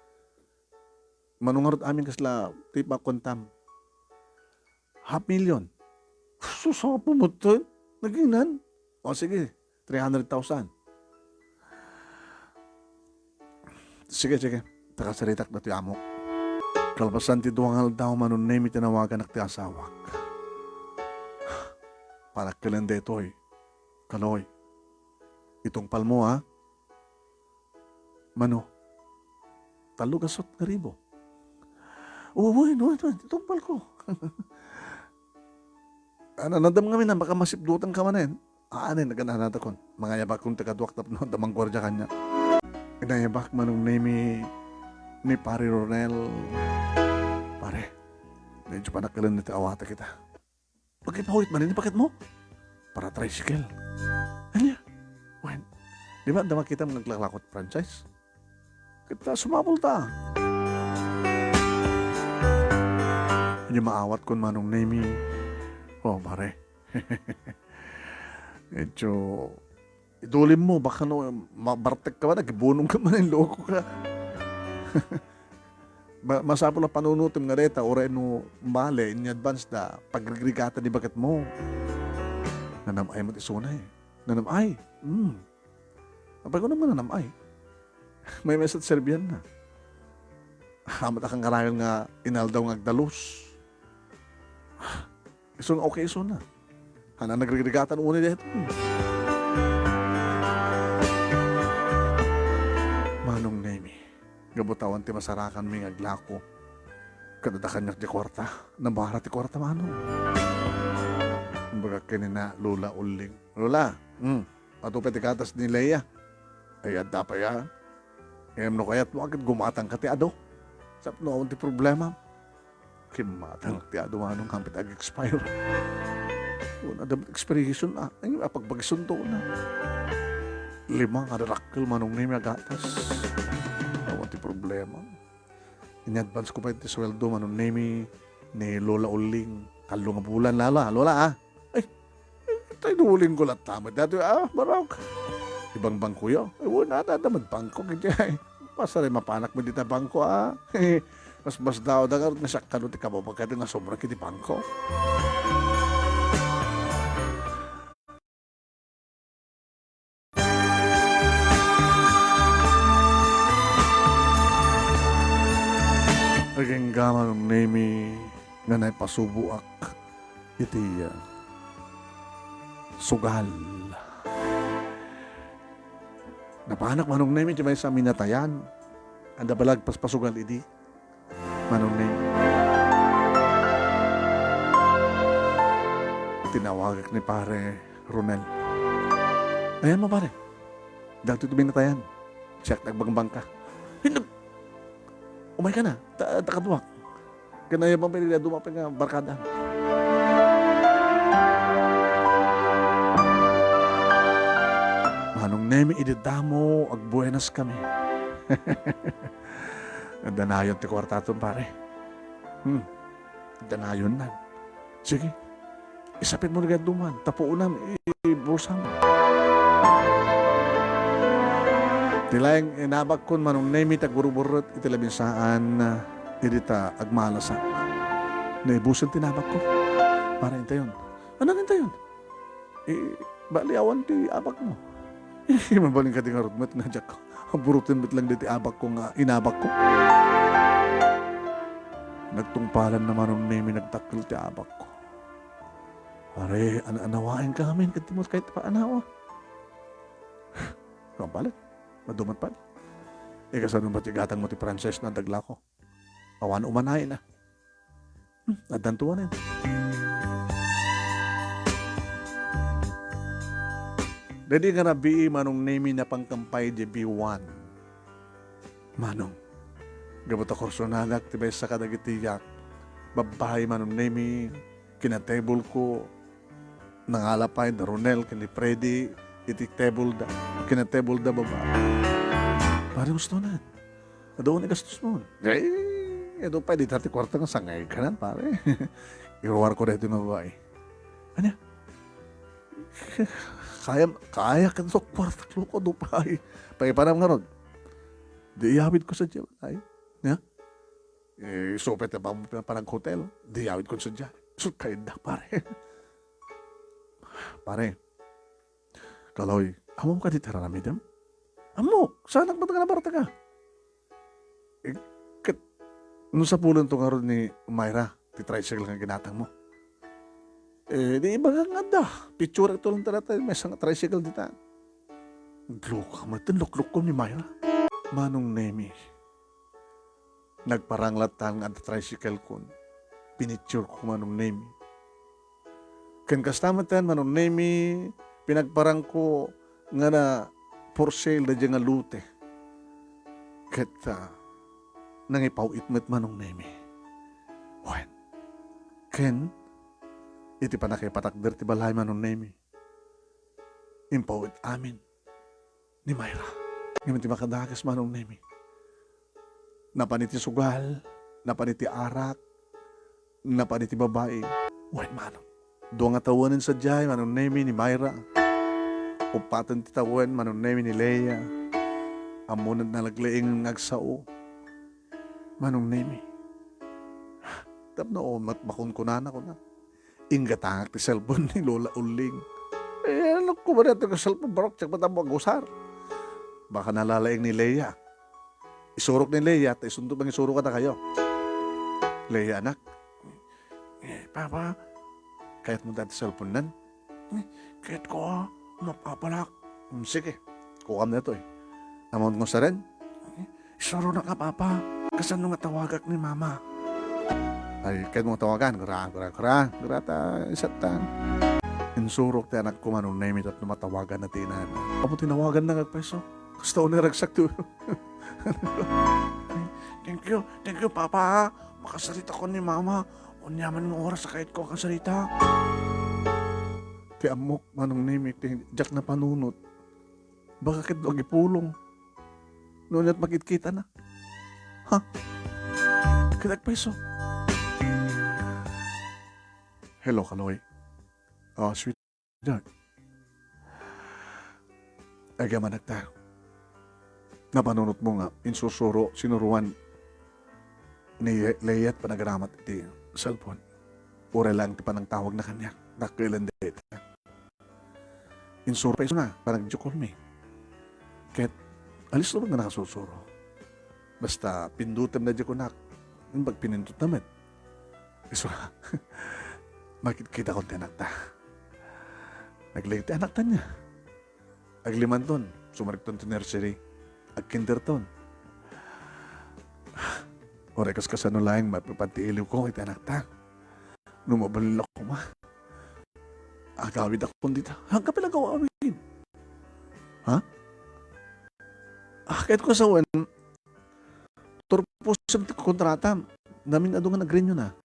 Mano ngarud amin kasla ti pakuantam? Half million. Sus, apo mo to? Naginan? O sige, three hundred thousand. Sige, sige. Takasaritak na ti amok. Kalpasan ti dua nga aldaw, Manong Nemi, tinawaganak ti asawak. Panakkilen daytoy, Kaloy. Itungpalmo, ha? Mano? Tallo gasut nga ribu. Oo, wen, wen, wen, itungpalko. Ano, nadam ngamin na, baka masipdutan ka manen. Aanin, nagananatakon. Mangayabakkon ti kaduak tapno adda mangguardia kaniak. Inayabak, Manong Nemi, ni Pare Ronel. Pare, medyo panakkilen daytoy, awatek ita. Pagkipawit man, ini paket mo? Para tricycle. Ania? Wen, di ba, adda makitam nga aglaklako ti franchise? Ket ta, sumapul ta. Ania, maawatkon, Manong Nemi. Oh, pare. Medyo idulim mo, baka no, mabartek ka man, agibunong ka man, loko ka. Ma-, masapul a panunutem nga dayta, uray no bale, in advance da, pagrigrigatan ni baket mo. Nanam-ay met isuna, eh. Nanam-ay. Hmm. Apay ko naman nanam-ay. May mesa ti serbian na. Hamat a kangarayon nga inaldaw nga agdalus. Isu nga okay isuna. Haan a nagrigrigatanmi daytoy. Manong Nemi, gapu ta awan ti masarakanmi nga aglako. Ket adda kaniak ti kuarta. Nabara ti kuarta, Manong. Imbagak ken ni Lola Uling. Lola, hmm, adu pay ti gatas ni Lea. Ay, adda pay, a. Ngem no kayatmo, ket gumatangka ti adu. Tapno awan ti problema. Kimmatang ti adu, Manong, hampit ag-expire. Wen, adda met expiration, a. Ay, apagbagisunto na. Lima nga darakkel, Manong Nemi, a gatas. Awan ti problema. In-advance ko pay ti sueldo, Manong Nemi, ni Lola Uling. Tallo nga bulan, Lola. Lola, a. Ay, tay, duling ko latta met daytoy, a, barok. Ti bangko yo. Ay, wen, adda, adda met bangko, kiti, ay. Basta ray mapanak met dita bangko, a. Mas, mas daw da ngarud nga siak kano ti kababaga nga sobra kiti bangko. Agingga, Manong Nemi, nga naipasuboak iti, ah, sugal. Napanak, Manong Nemi, ti maysa a minatayan. Adda bala agpaspasugal idi. Manong Nemi. Tinawagak ni Pare Ronel. Ayanmo, pare. Dagitoy ti binatayan. Siak ti agbangbangka. Hinag-, umayka na. Ta, ta kaduak. Ken ayabang pay dagiti adu pay nga barkada. Manong Nemi, idi damo, agbuenaskami. Adda nayon ti kuartaton, pare. Hmm. Adda nayonnan. Sige. Isapitmo dagiti adu man, ta puonam iti bulsam. Ti laeng inabakkon, Manong Nemi, ti agburburret iti labinsaan, idi ta agmalasak. Naibusen ti inabakko. Pare, intayon. Ania nga intayon? Eh, bali, awan ti abakmo. Mabalin kadi ngarud met nga diak buroten met lang daytoy abakko nga inabakko. Nagtungpalan na, Manong Nemi, nagdakkel ti abakko. Pare, an-, anawaenka ngamin ket di met kayat paanawa. Kabalet, madu met pay. Eh, kasano met ti gatangmo ti franchise nga adda aglako? Awan umanayen, a. Hmm, addanto manen. Daydi nga rabii, Manong Nemi, napankampay diay B one. Manong, gapu ta kursonadak ti maysa kadagiti yak-, babbai, Manong Nemi, kinatable ko, nangala pay da Ronel ken ni Freddy iti table da, kinatable da, babbai. Pare, gusto na. Adu ni gastos mo. Eh, adu pay dita ti kuarta nga sangay kanan, pare. Iruar ko daytoy nga babai. Ania? Kaya, kaya ken so kuarta, loko, adu pay. Paipanam ngarud. Di iyawid ko sa diay, ay. Nia? Eh, isu pay ti panag-hotel. Di iyawid ko sa diay. Sut kayda, pare. Pare, Kaloy, ammom kadi ti aramidem? Ammok, saanak met nga nabartaka. Eh, ket, No sapulento ngarud ni Myra ti tricycle nga ginatangmo. Eh, di ibaga nga adda. Picture to lang talaga tayo, may isang tricycle dita. Luka, matin lukluk ko ni Myra. Manong Nemi. Nagparang latta nga adda tricycle kon. Pinicture ko Manong Nemi. Ken kasta met ten, Manong Nemi, pinagparang ko nga na for sale da nga lote. Ket, ah, nangipaw-it met Manong Nemi. Wen, ken, iti pannakaipatakder ti balay Manong Nemi, impaw-it amin ni Myra. Ngem ti makadakes Manong Nemi, napan iti sugal, napan iti arak, napan iti babai. Wen, Manong. Dua nga tawen sadiay, Manong Nemi, ni Myra. Uppaten ti tawen, Manong Nemi, ni Lea. Ammonen nalaglaing nga agsao. Manong Nemi. Tapno, o, mat-, makunkunana, kuna. Inggatangak ti cellphone ni Lola Uling. Eh, ano ko ba dito ka cellphone, barok, tsak mata mo agusar. Baka nalalaing ni Lea. Isurok ni Lea, ta isunto bang isuro ka ta kayo. Lea, anak. Eh, Papa, kayat mo dati cellphone nan? Eh, kayat ko, ah. Mapapalak. Hmm, sige. Kukam na ito eh. Amount mo sa rin? Eh, isuro na ka, Papa. Kasano nga tawagak ni Mama? Ay, kayat mo tawagan. Gra, gra, gra. Gra ta, isat ta. Insurok ti anak ko, Manong Nemi, tapno matawagan na ti inana. Apo tinawagan na nga agpayso. Kasta unay ragsak to. Thank you, thank you, Papa, ha. Makasarita ko ni Mama. Aniaman nga oras a kayat ko a kasarita. Ti ammok, Manong Nemi, ti diak napanunot. Baka ket agipulong. No aniat makitkita na. Ha? Ket agpayso. Hello, Kaloy. Ah, sweet. Jack. Ay, anak ta. Napanunot mo nga, insursuro, sinuruan ni Ye-, Leyet panagaramat iti cellphone. Uray lang ti panangtawag na kaniak, dakkel dayta. Insuro pa isu na, panag-video call mi. Ket, alis laeng nga nakasursuro. Basta, pindutem na di kunak, imbag pinindot na met. Isu, makitkita kon ti anakta. Naglaing ti anakta niya. Aglimanton, sumarigton ti nursery. Agkinderton. Uray kas kasano laeng maipapan ti iliw ko iti anakta. No mabalin la koma, agawid akon dita. Hangka pila nga awid? Ha? Ah, kayat ko sawen, turpusem ti kontrata. Namin adu nga nag-renew na.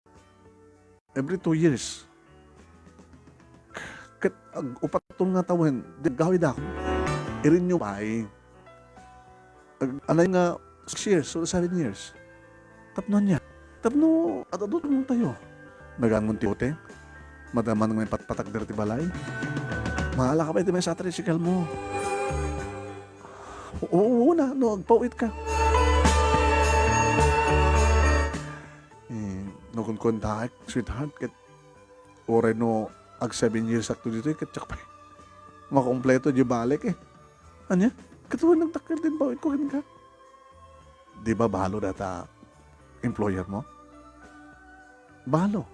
Every two years. Ket ag-, upatton nga tawen, di aggawid ako. I-renew pay. Ag-, anay nga six years or seven years. Tapno ania? Tapno ad-adun tayo. Nagangon ti uteng. Madaman nga ipatpatakder ti balay. Maala ka pay ti maysa a tricycle mo. Oo, oo na, no, agpaw-it ka. Eh, no, kunkuntaek, sweetheart, ket uray no ag seven years akto ditoy, ket diak pay makompleto di balik, eh. Ania? Ket uray nagdakkel ti paw-it ko kenka. Di ba balo data employer mo? Balo.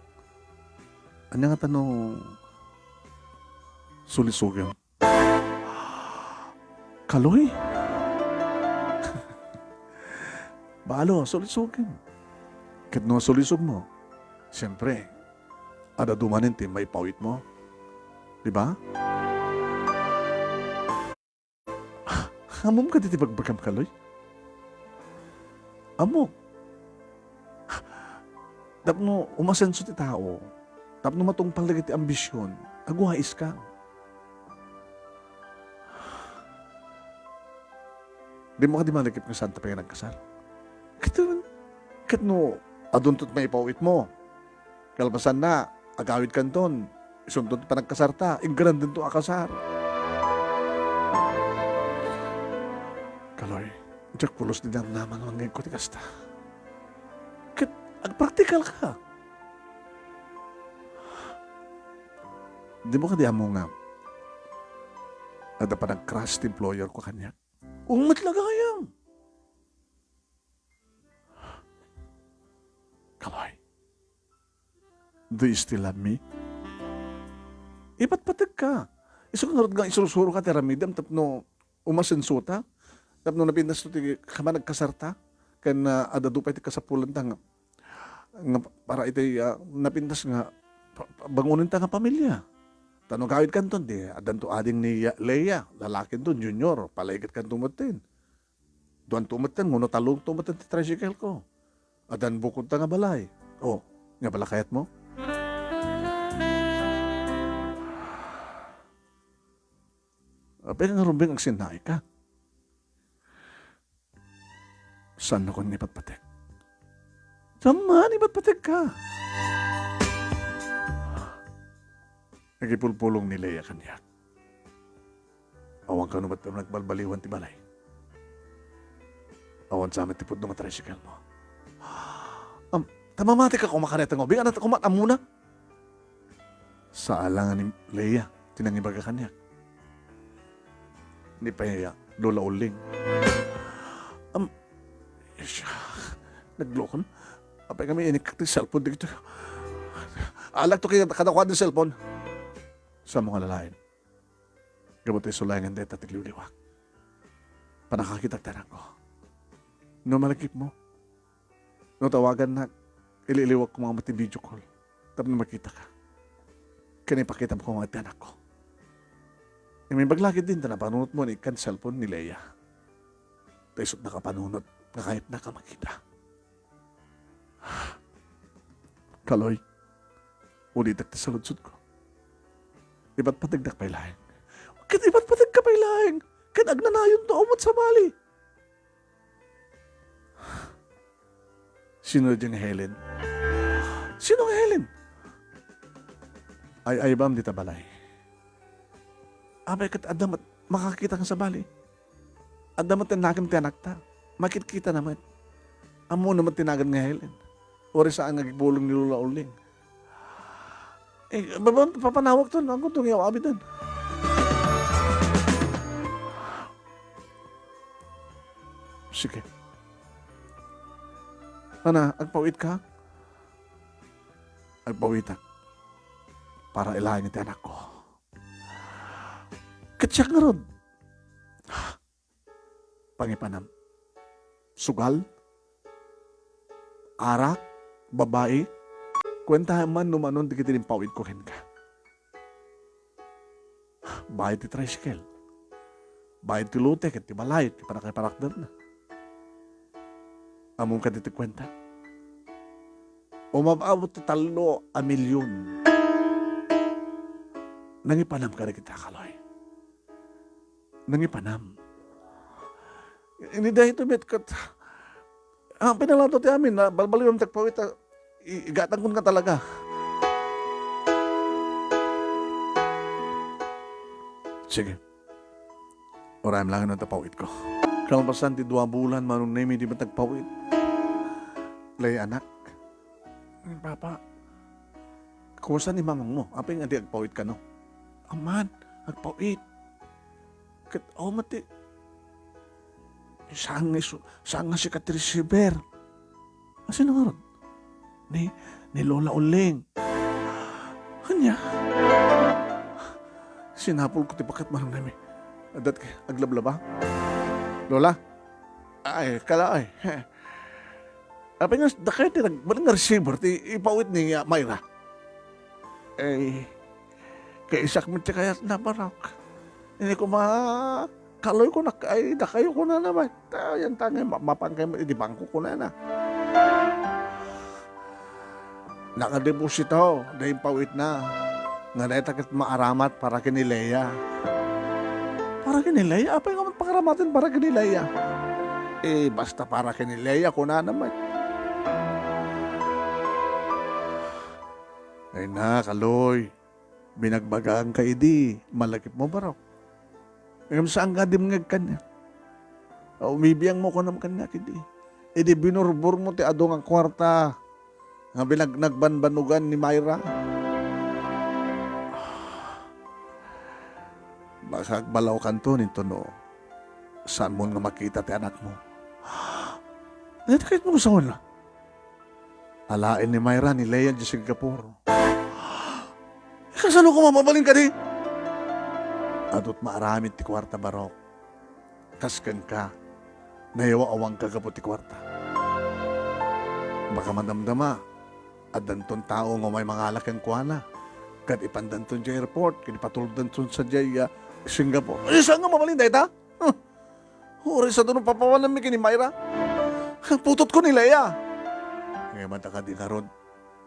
Ania ngata no sulisogem? Kaloy? Balo, sulisogem. Ket no sulisog mo, siyempre, ad-adu manen ti maipaw-it mo. Di ba? Ammom kadi ti bagbagam, Kaloy? Ammok. Tapno umasenso ti tao, tapno matungpal dagiti ambision, aguwais ka. Dimo kadi malakip nga saan ta pay nga nagkasar? Ket, ket no, adunto ti maipaw-it mo. Kalpasanna, agawid kanton, isunton ti panagkasarta, ingrandento a kasar. Kaloy, diak pulos ti namnama nga mangngegko ti kasta. Ket agpraktikal ka. Dimo kadi ammo nga adda panagcrush ti employer ko kaniak? Wen met la gayam. Do you still love me? Ipatpategka. Isu ngarud nga isursuro ka ti aramidem tapno umasenso ta? Tapno napintas to ti kaman agkasarta? Ken, ah, adda pay ti kasapulanta nga, nga para iti, ah, napintas nga pa-, pa-, bangonen ta nga pamilia. Ta no agawid kanton, di, addanto ading ni Ya-, Lea, lalakinto, Junior, palaiget kanto metten. Duanto metten, wenno talonto metten ti tricycle ko. Addan bukodta nga balay. O, nga bala kayatmo? Apay nga rumbeng agsinnaika? Saan nakon nga ipatpatek? Saan man, ipatpatek ka? Nagipulpulong ni Lea kaniak. Awan kano met nagbalbaliwan ti balay. Awan sa met ti pudno nga tricycle mo. Am, ta mamati ka koma kaneta nga ubing, anat koma ammona. Saan la nga ni Lea ti nangibaga kaniak. Ni pay, ah, Lola Uling. Am, siya, naglokon. Apay kami inik ti cellphone dagito. Alak to kay kadakuan ti cellphone. Sa mga lalain. Gapu ti sulayangan dayta ti liwliwak. Panakakitak ti anakko. No malagipmo, no tawagannak, ililiwak ko nga met ti video call. Tapno makita ka. Ken ipakitam ko nga ti anakko. Imbag la ketdin ta napanunotmo ni ikkan cellphone ni Lea. Ta isut nakapanunot nga kayatnak a makita. Kaloy, ulitek ti saludsodko. Ipatpategdak pay laeng. Ket ipatpategka pay laeng. Ket agnanayonto met sabali. Sino diay nga Helen? Sino nga Helen? Ay-aybam dita balay. Apay ket adda met makakita nga sabali. Adda met ti nakem ti anakta. Makitkita na met. Ammona met ti nagan nga Helen. Uray saan nga agipulong ni Lola Uling. Eh, baba-, papanawag to, no? Ang kuntong yaw abidan. Sige. Ana, agpawit ka? Agpawitak. Para ilaeng ti anakko. Ket siak ngarud. Pangipanam. Sugal, arak, babai, kuentaem man no manon dagiti impawitko kenka. Bayad ti tricycle, bayad ti lote ket ti balay, ti panakaparakderna. Ammom kadi ti kuenta? Umab-abot ti tallo a milyon. Nangipanam kadagiti a kaloy. Nangipanam. Idi daytoy met ket, ah, pinalado ti amin, balbaliwan ti agpawit, ah, i-, igatangkon nga talaga. Sige. Urayem laeng no ta pawitko. Kalpasan ti dua bulan, Manong Nemi, di met agpawit. Lay anak. Papa, kumusta ni mamangmo? Apay nga di agpawit kano? Aman, agpawit. Ket, aw, mati. Saan nga isu-, saan nga sika ti receiver? A, sino ngarud? Ni, ni Lola Uling. Ania? Sinapulko ti baket, Manong Nemi. Adda ti aglablaba. Lola? Ay, kala, ay. Apay nga, dakay ti nag-, nga receiver ti ipawit ni, ah, Myra. Eh, kaisak met ti kayatna, Barok. Idi koma, kaloy kunak, ay, dakayo kunana met. Ayan ta nga, ma-, mapan kayo met idi bangko kunana. Nakadeposito, dayta impawitna. Nga dayta ket maaramat para ken ni Lea. Para ken ni Lea? Apay nga met pangaramaten para ken ni Lea? Eh, basta para ken ni Lea, kunana met. Ay na, kaloy. Binagbagaanka idi, malagipmo, Barok. Ngem saan nga dimngeg kaniak. Umibiangmo kunam kaniak idi. Idi binurbormo ti adu nga kuarta nga binag-, nagbanbanugan ni Myra. Baka agbalawkanto intono saanmon nga makita ti anakmo. Dayta kayatmo nga sawen la? Alaen ni Myra ni Leia idiay Singapore. Kasano koma mabalin kadi? Adu't maaramid ti kuarta, barok. Kas kenka, nayawa-awangka gapu ti kuarta. Baka madamdama, addanton tao nga umay mangala kenkuana, ket ipandanton idiay airport, ket ipatuldanton sadiay, ah, Singapore. Ay, saan nga mabalin dayta? Huh. Uray sadino papawanenmi ken ni Myra. Putotko ni Leia. Ngem adda kadi ngarud,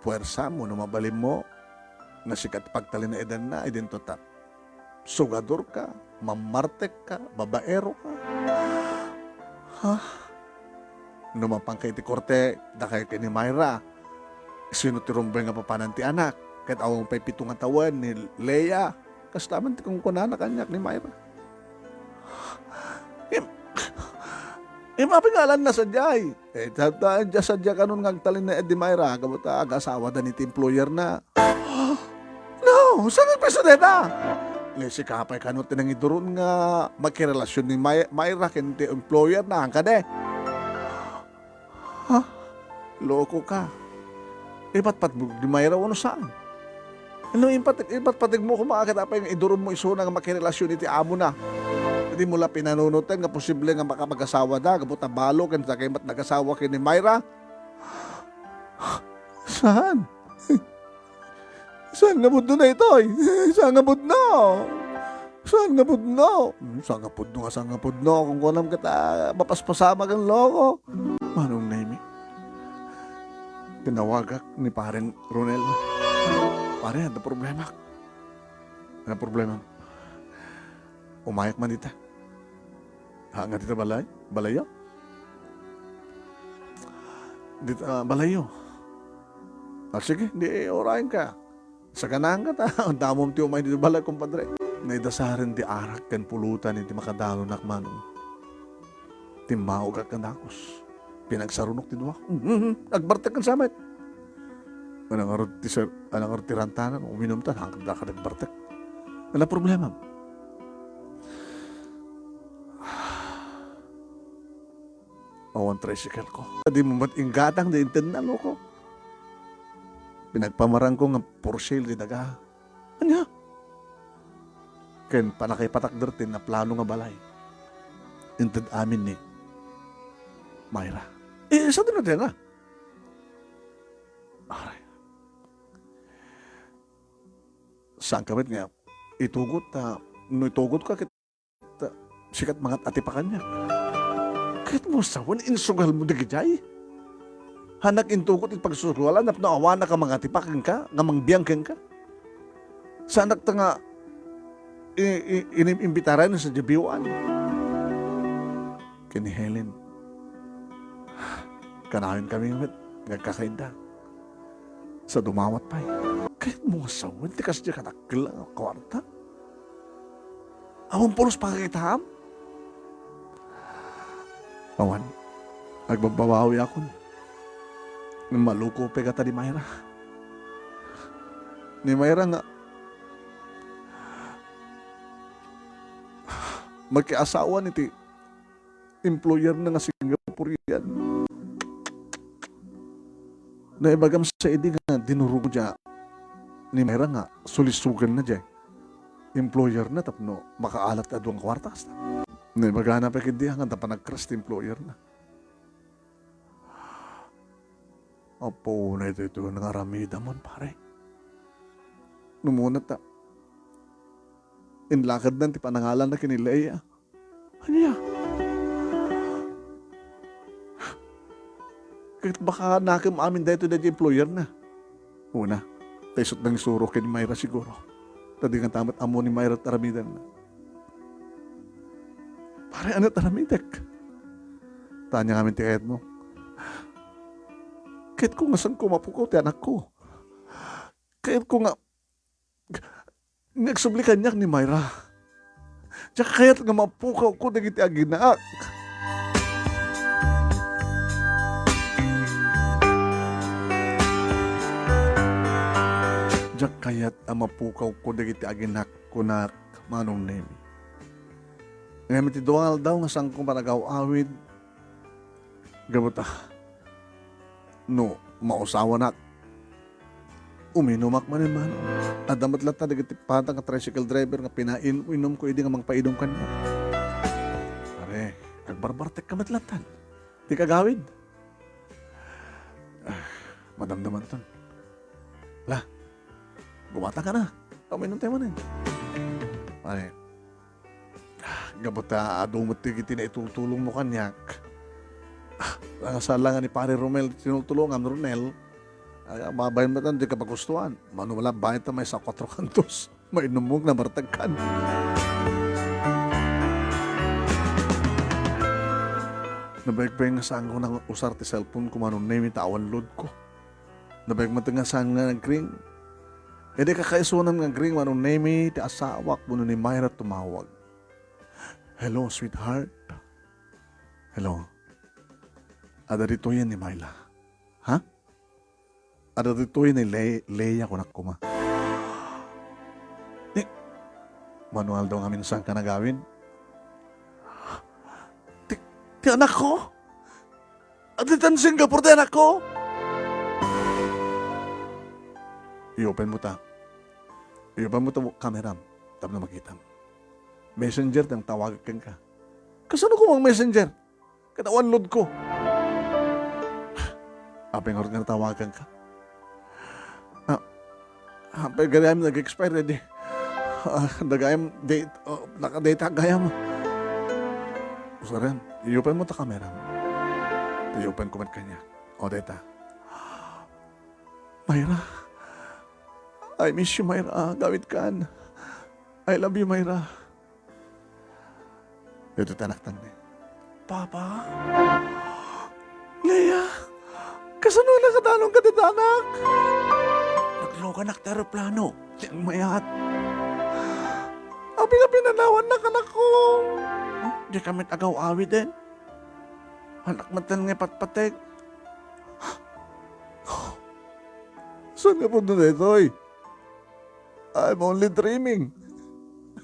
puersamo no mabalinmo nga sika ti pagtalinaedanna, idinto ta sugadorka, mammartekka, babaeroka. Ha? No mapanka iti korte, dakayo ken ni Myra, sino ti rumbeng nga papanan ti anak? Ket awan pay pito nga tawen ni Leia. Kasta man ti kunkunana kaniak ni Myra. Im-, im-, apay nga alanna sadiay? Eh, ta-, ta-, dia sadiay kanon nga agtalinaed ni Myra, gapu ta agasawada ni ti employer na. No, saan nga pwesto dayta? Ni sika pay kano ti nangiduron nga makirelasion ni May-, Myra ken ti employer na, angkade? Ha? Loko ka. Ipatpateg ni Myra wenno saan? No, ipat-, ipatpateg mo koma ket apay nga iduron mo isuna nga makirelasion iti amo na. Dimo la pinanunoten nga posible nga makapag-asawa da, gapu ta balo ken sakay met nagasawa ken ni Myra. Saan? Saan nga pudno daytoy? Saan nga pudno? Saan nga pudno? Hmm, saan nga pudno nga saan nga pudno? Kunkunam ket, ah, mapaspasamak ken loko. Manong Nemi, tinawagak ni Paren Ronel. Pare, adda problemak. Ano problema? Umayak man dita. Ha, nga dita balay? Balayyo? Dita, ah, balayyo. Ah, sige, di, orayen ka. Saganaan ka ta. Damom ti umay dita balay, kumpadre. Naidasaren ti arak ken pulutan iti makadanon a Manong. Timmaog a kadakos. Pinagsarunok ti dua. Mhm, mhm. Agbartek ken samet. Ano ngarud ti sir, ano ngarud ti rantanan? Uminum ta, hanggang da ka nagbartek. Ano problema? Awan tricycle ko. Di mo met inggatang, di intedna, loko. Pinagpamarangko nga for sale ti daga. Ania? Ken panakaipatakder ti naplano nga balay. Inted amin ni Myra. Eh, sa dina dina? Aray. Saan ka met nga itugot ta, no itugot ka ket, ta, sikat mangat-atipa kaniak. Ket mo sawen, insugal mo dagijay. Hanak intugot iti pagsusugalan, napno awana ka mangatipa kenka, nga mangbiang kenka. Saanak ta nga i-, i-, inim-, imbitaran sa dibiwan. Ken ni Helen, kanayon kami met, nagkakainda. Sa dumawat pay. Kayat mo nga sawen ti kasdiay kadakkel nga kuarta? Awan pulos pakakitaam? Awan. Agbabbabawi akon. Maluko pay kata ni Myra. Ni Myra nga makiasawa ni ti employer na nga Singaporean. Naibagam sa idi nga dinurog dia ni Myra nga sulisugan na dia employer na tapno makaalat a duang kwarta kasta. Naibagana pa kidi nga ta panagkras ti employer na. Apo, na ito, ito nga aramidam man, pare. Numunat ta. Inlakad nan ti panangalan na kinilay, ah. Ania? Ket baka nakem amin daytoy daydi employer na. Una, ta isut' nangisuro ken ni Myra siguro. Ta di nga ta met ammo ni Myra ti aramidenna. Pare, ania ti aramidek? Tanya ngamin ti kayatmo. Kayatko nga saanko mapukaw ti anakko. Kayatko nga Nga agsubli kaniak ni Myra. Diak kayat nga mapukawko dagiti aginak. Diak kayat a mapukawko dagiti aginak, kunak, Manong Nemi. Ngem iti dua nga aldaw nga saanko panagaw-awid, gapu ta, no, mausawanak. Uminumak manen, mano. Adda met latta dagiti patang a tricycle driver nga pinain-, inumko idi nga mangpainom kaniak. Pare, agbarbartekka met latta. Ti kagawid. Ah, madamdamanton. La, gumatangka na. Uminom tayo manen. Pare, ah, gapu ta adu met ti, ti naitutulongmo kaniak. Ah, nangasala nga ni Pare Romel ti tinutulongam, Ronel. Ah, mabayan met dika pagustuhan. Mano wala, bayad ta maysa a kuatro kantos. Mainummok, nabartekkan. Nabaybay nga saanko nang usar ti cellphone ko, Manong Nemi, ta awan load ko. Nabaybay met nga saan nga nag-ring. Idi kakaisunan nga nag-ring, Manong Nemi, ti asawak wenno ni Myra tumawag. "Hello, sweetheart." "Hello. Adda ditoyen ni Myla." "Ha?" "Adda ditoy ni Le-, Lea," kunak koma. Ni, mano aldaw nga minsan ka nagawid? Ti, ti anakko? Adda ditan Singapore ti anakko? I-open mo ta. I-open mo ta kameram. Tapno makitam. Messenger ti nangtawag kenka. Kasano koma nga messenger? Ket awan load ko. Apay ngarud nga natawagan ka? Ah, apay gayam nag-expire, eh, di. Ah, dagayam date, oh, naka-date gayam. Usaren, i-open mo ta kameram. I-open ko met kaniak. O, deta. Myra, I miss you, Myra. Gawid kan. I love you, Myra. Dito ti anaktan ni. Papa? Lea? Kasano nakadalong ka dita, anak? Nagluganak ti aeroplano. Ti mayat. Apay nga pinanawannak, anakko? Di kami agaw-awiden. Anak met nga ipatpatek. Saan nga pudno daytoy? I'm only dreaming.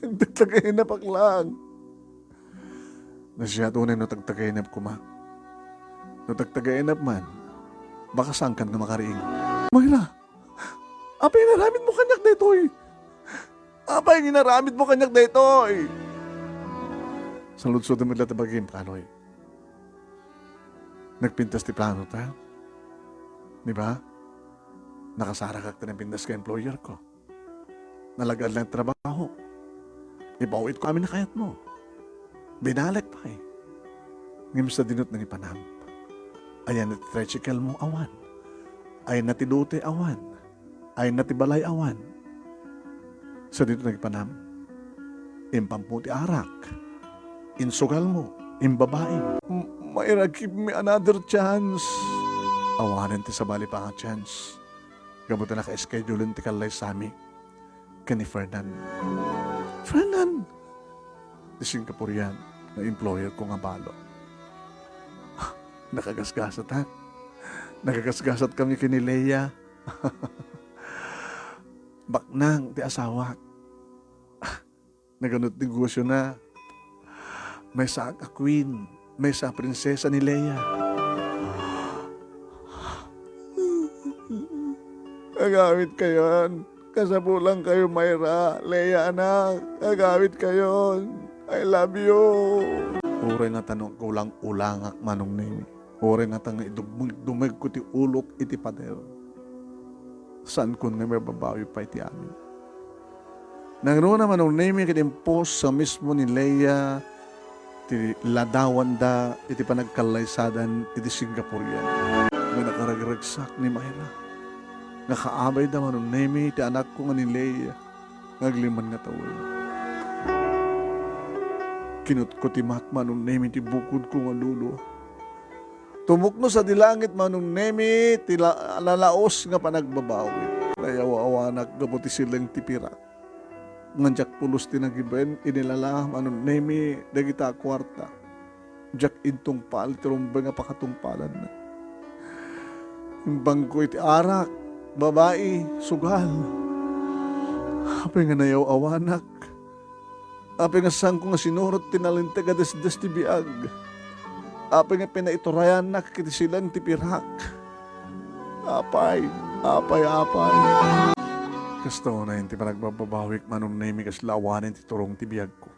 Nagtagtagainap ak lang. Nasia unay no tagtagainap koma. No tagtagainap man, baka saankan nga makariing. Myra, apay nga inaramid mo kaniak daytoy? Apay nga inaramid mo kaniak daytoy? Saludsodem met latta bagim, Kaloy. Nagpintas ti plano ta. Di ba? Nakasarakak ti napintas nga employer ko. Nalagad lang ti trabaho. Ipaw-it ko amin a kayatmo. Binalik pay. Ngem sadino ti nangipanam? Ayan ti tricycle mo, awan. Ayan ti lote, awan. Ayan ti balay, awan. Sadino ti nangipanam? Impammo ti arak. Insugal mo. Imbabaim. M-, Myra, give me another chance. Awanen ti sabali pa nga chance. Gapu ta naka-schedule ti kallaysami ken ni Fernan. Fernan! Ti Singaporean nga employer ko nga balo. Nakagasgasatak. Nakagasgasat kami ken ni Lea. Baknang ti asawak. Nagano ti negosiona. Maysa a queen, maysa a prinsesa ni Lea. Agawid kayon. Kasapulan kayo, Myra. Lea, anak. Agawid kayon. I love you. Uray nga ta no kulang-ulangak, Manong Nemi. Uray nga ta nga idumeg-dumeg ko ti ulok iti pader. Saankon nga mababawi pay ti amin. Nangruna, Manong Nemi, ket impos sa mismo ni Lea ti ladawanda iti panagkallaysadan iti Singaporean. Nga nakaragragsak ni Myra nga kaabayda, Manong Nemi, ti anakko nga ni Lea nga aglima nga tawen. Kinutkutimak, Manong Nemi, ti bukodko nga lolo. Tumukno sadi langit, Manong Nemi, ti la-, lalaos nga panagbabawi. Nayaw-awanak gapu ti sileng ti pirak. Ngem diak pulos ti nagiben, inilala, Manong Nemi, dagita a kuarta. Diak intungpal ti rumbeng a pakatungpalanna. Imbangko iti arak, babai, sugal. Apay nga nayaw-awanak. Apay nga saanko nga sinurot ti nalinteg a desdes ti biag. Apay nga pinaiturayannak iti sileng ti pirak. Apay, apay, apay. Kastoy ti panagbabawik, Manong Nemi, kasla awanen ti turong ti biagko.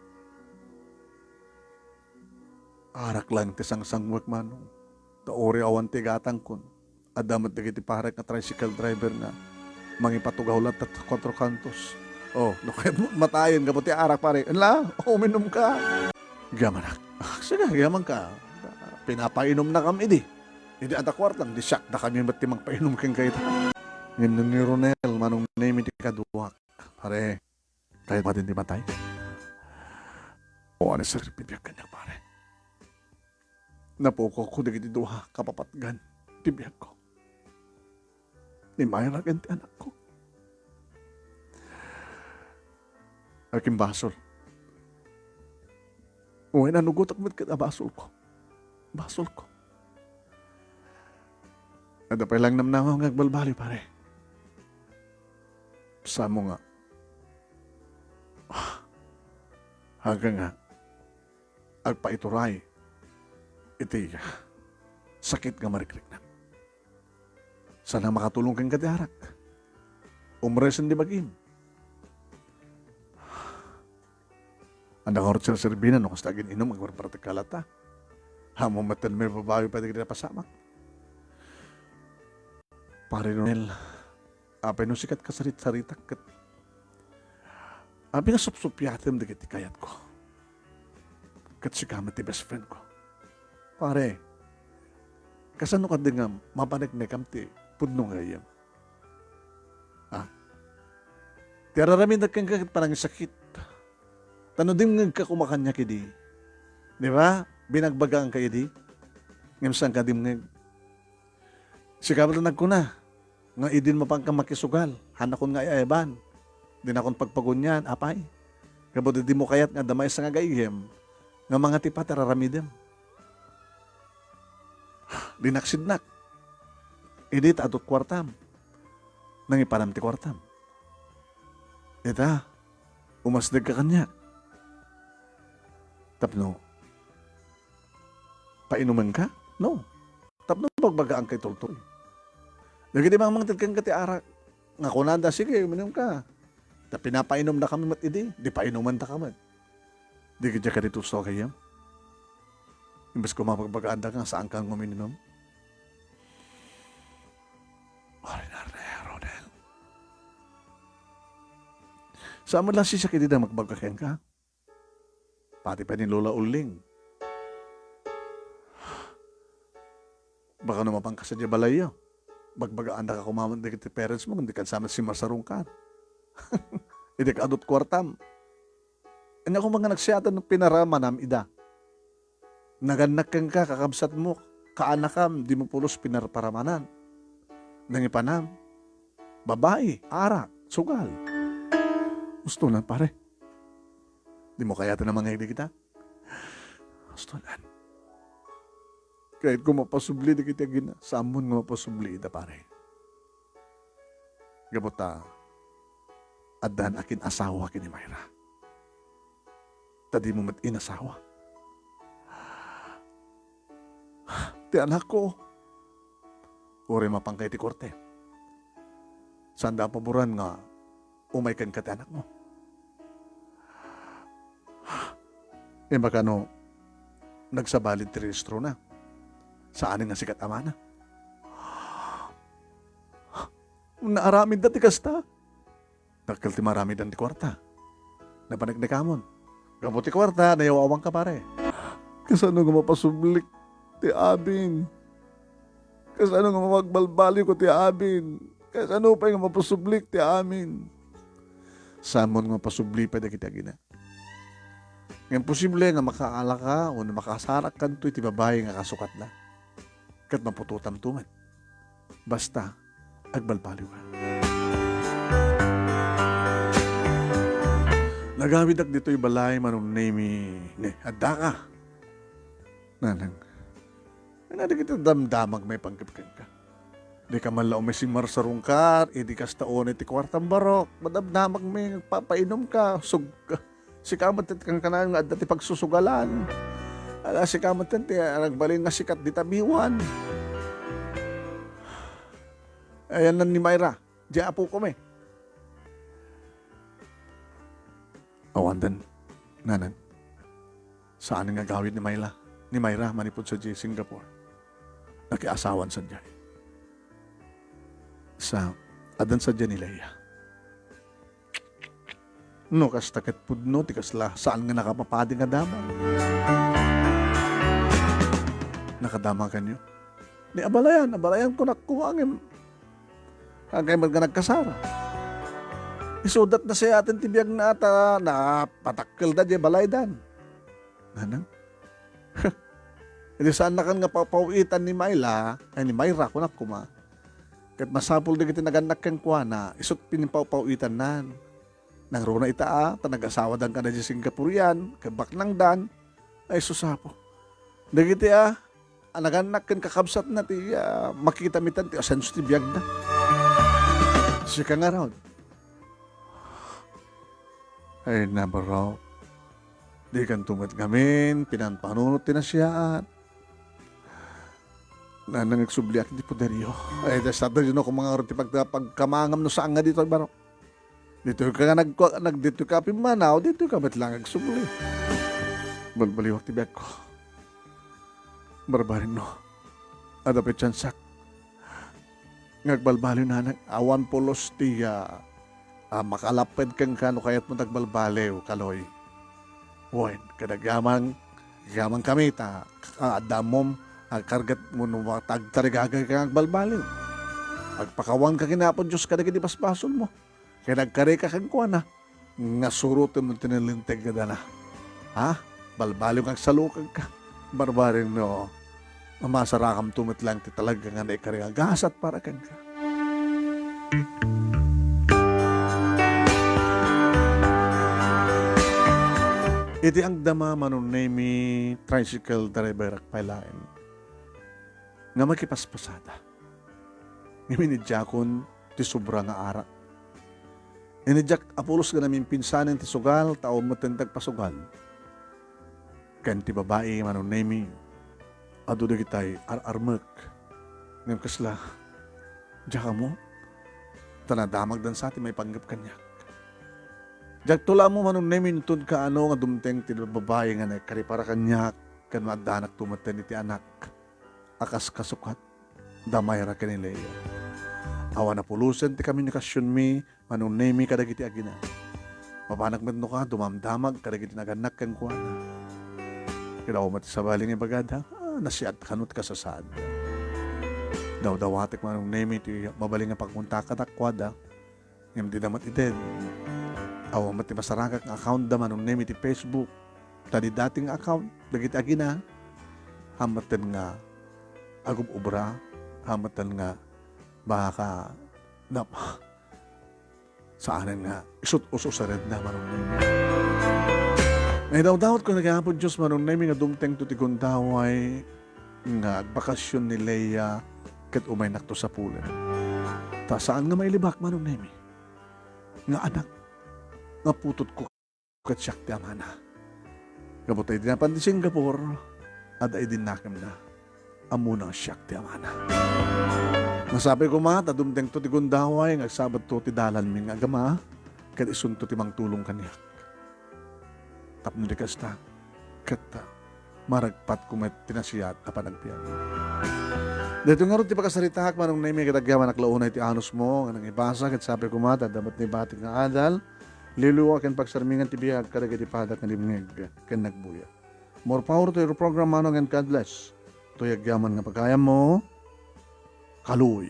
Arak laeng ti sangsangwek, Manong. Ta uray awan ti igatangkon. Adda met dagiti parek nga tricycle driver nga mangipatugaw latta ta Cuatro Cantos. Oh, no kayat mo matayen gapu ti arak, pare. Ala, uminumka. Agyamanak. Ah, sige, agyamanka. Pinapainomnakam idi. Idi adda kuartam, di siakdakami met ti mangpainom kenka ita. Ngem ni Ronel, Manong Nemi ti kaduak. Pare, kayat mo ti matay? O, ano, sir, bibiag kaniak, pare. Napukawko dagiti dua a kapapatgan ti biagko. Ni Myra ken ti anakko. Akin basol. Wen, nanugotak met ket a basolko. Basolko. Adda pay laeng namnama nga agbalbaliw, pare. Samo nga. Ah, hanggang nga agpaituray iti sakit nga marikriknak. Saan a makatulong kenka ti arak? Umresen ti bagim. Anda nga rut serserbina no kasta agin-inum, agbarbartikala ta. Ammom met ti maibabawi pay dagiti napasamak. Pare Ronel, apay no sika ti kasarit-saritak ket apay nga supsupiatem dagiti kayatko. Ket sika met ti best friend ko. Pare, kasano kadi nga mapaneknekam ti pudno nga gayyem? Ha? Ti ar-aramidek kenka ket panangisakit. Ta no dimngegka koma kaniak idi, di ba? Binagbagaanka idi. Ngem saanka dimngeg. Sika met nagkuna nga idin mapanka makisugal, haannakon nga ay-ayaban. Dinakon pagpagunian, apay. Gapu ta dimo kayat nga adda maysa nga gayyem nga mangatipa ti ar-aramidem. Dinaksidnak. Idi ta adu ti kuartam. Nangipanam ti kuartam. Ita, umasdegka kaniak. Tapno painumenka? No. Tapno bagbagaanka itultuloy. Dagiti mangmangted kenka ti arak, nga kunada, "Sige, uminumka." Ta pinapainumdakami met idi, di painumendaka met. Di ketdi kadi tusto a gayyem? Imbes koma bagbagaandaka nga saanka nga uminum. Ordinaryo, Ronel. Saan met la siak idi da magbaga kenka? Pati pay ni Lola Uling. Baka no mapanka sadiay balayyo, bagbagaandaka koma met dagiti parents mo, ngem dikan sa met simmarsarungkar. Idi ka adu ti kuartam. Ania koma nga nagsiaten no pinaramanam ida? Nagannak kenka, kakabsatmo, kaanakam, dimo pulos pinarparamanan. Nangipanam, babai, arak, sugal. Ustonan, pare. Dimo kayaten a mangngeg dagita? Ustonan. Kayatko mapasubli dagiti agina, saanen nga mapasubli ida, pare. Gapu ta, addan akin-asawa ken ni Myra. Ta dimo met inasawa. Ti anakko, uray mapanka iti korte. Saanda a paboran nga umay kenka ti anakmo. Imbag no nagsabali ti rehistrona, saanen nga sikat a mana. Naaramidda ti kasta. Dakkel ti maaramidan ti kuarta. Napaneknekamon. Gapu ti kuarta, nayaw-awanka, pare. Kasano nga mapasublik ti amin? Kasano nga mapagbalbaliwko ti amin? Kasano pay nga mapasublik ti amin? Saanen nga mapasubli pay dagiti agina. Nga imposible nga makaalaka wenno makasarakkanto iti babai nga kasukatna. Ket maputotamto met. Basta, agbalbaliwka. Nagawidak ditoy balay, Manong Nemi. Ne, addaka. Nanang. Ania dagiti damdamag maipanggep kenka? Dika man la umay simmarsarungkar, idi kasta unay ti kuartam barok. Madamdamagmi nga agpapainumka, sug-, sika met ti kankanayon nga adda ti pagsusugalan. Ala, sika met ti nagbalin nga sikat dita biwan. Ayanna ni Myra, diay apokami. Awan dan, nanang. Saan nga agawid ni Myla, ni Myra manipud sadiay Singapore. Nakiasawan sadiay. Sa, addan sadiay ni Leia. No kasta ket pudno ti kasla, saan nga nakapapadi nga damag. Nakadamaganyo? Ni abalayan, abalayan ko nakkuha ngem agay met nga nagkasar. Isudat na siya atin ti biagna ta napatakkelda diay balaydan. Nanang? Idi saannakan nga pawpaw-itan ni Myla, ay ni Myra, kunak koma. Ket masapul dagiti nagannak kenkuana, isut' pinpawpaw-itannan. Nangruna ita a, ta nagasawadan kada di Singaporean, ket baknangdan, ay susapo. Dagiti a, a nagannak ken kakabsatna ti, ah, makita mitan ti asenso ti biagna. Sika ngarud. Ay, nabarok. Dikanto met ngamin, pinanpanunot ti nasiaat. Na, nangigsubliak iti poderyo. Ay, ta, sa tayo, no, kung mga ti pagka-, pagkamangam no saan nga dito, barok. Ditoy ka nga nagkua-, nag-, ditoy ka pimmanaw, ditoy ka met lang agsubli. Balbaliwak ti biagko. Barbarin no. Adda pay tiyansak nga agbalbaliw, nanang, awan pulos ti, ah, ah, makalapped kenka no kayatmo ti agbalbaliw, Kaloy. Wen, kadagyaman, agyaman kami ta, ah, adda ammom, agkargat mo no agtarigagay ka nga agbalbaliw. Agpakawan ka ken Apo Dios kadagiti basbasolmo. Ken agkarika kenkuana, nga surotem ti nalinteg nga dana. Ha? Balbaliw nga agsalukagka. Barbarin no, masarakamto met lang ti talaga nga naikari nga gasat para kenka. Iti agdama, Manong Nemy, tricycle driver-ak pay laeng nga makipaspasada. Ngem inidiakon ti sobra nga arak. Inidiak a pulos nga naminpinsanen ti sugal, ta awan met ti agpasugal. Ken ti babai, Manong Nemy, adu dagitay ar-armek. Ngem kasla, diak ammo, ta nadamagdan sa ti maipanggep kaniak. Diakto la ammo, Manong Nemy, inton kaano nga dumteng ti babai nga naikari para kaniak, ken maaddanak to met iti anak a kas kasukat da Myra ken ni Leia. Awan a pulosen ti komunikasionmi, Manong Nemy, kadagiti agina. Mapanak met no ka, dumamdamag kadagiti nagannak kenkuana. Kidawat met sabali nga ibagada, ah, nasiat kano ti kasasaad. Dawdawatek, Manong Nemy, ti mabalin nga pagkontak kadakuada. Ngem dida met ited. Awan met ti masaragak nga account da, Manong Nemy, ti Facebook. Ta di dating account dagiti agina, hameten nga agub-ubra, hameten nga baka nap-, saanen nga isut-ususaredna, Manong Nemy. Naidawdawat ko nga Apo Dios, Manong Nemy, nga dumtengto ti gundaway nga agbakasion ni Leia ket umaynakto sapulen. Ta saan nga mailibak, Manong Nemy, nga anak nga putotko ket siak ti amana. Gapu ta idi napan ti Singapore, adda idi nakemna, ammona nga siak ti amana. Masapul koma ta dumtengto ti gundaway nga agsabadto ti dalanmi nga agama, ket isunto ti mangtulong kaniak. Tapno di kasta, ket maragpatko met ti nasiat a panagbiag. Daytoy ngarud ti pakasaritaak, Manong Nemy, ket agyamanak la unay ti anusmo nga nangibasa, ket sapay koma ta adda met naibatik nga adal, liwliwa ken pagsarmingan ti biag kadagiti padak nga dimngeg ken nagbuya. More power to your program, Manong, and God bless. Toy agyaman nga pagayammo, Kaloy.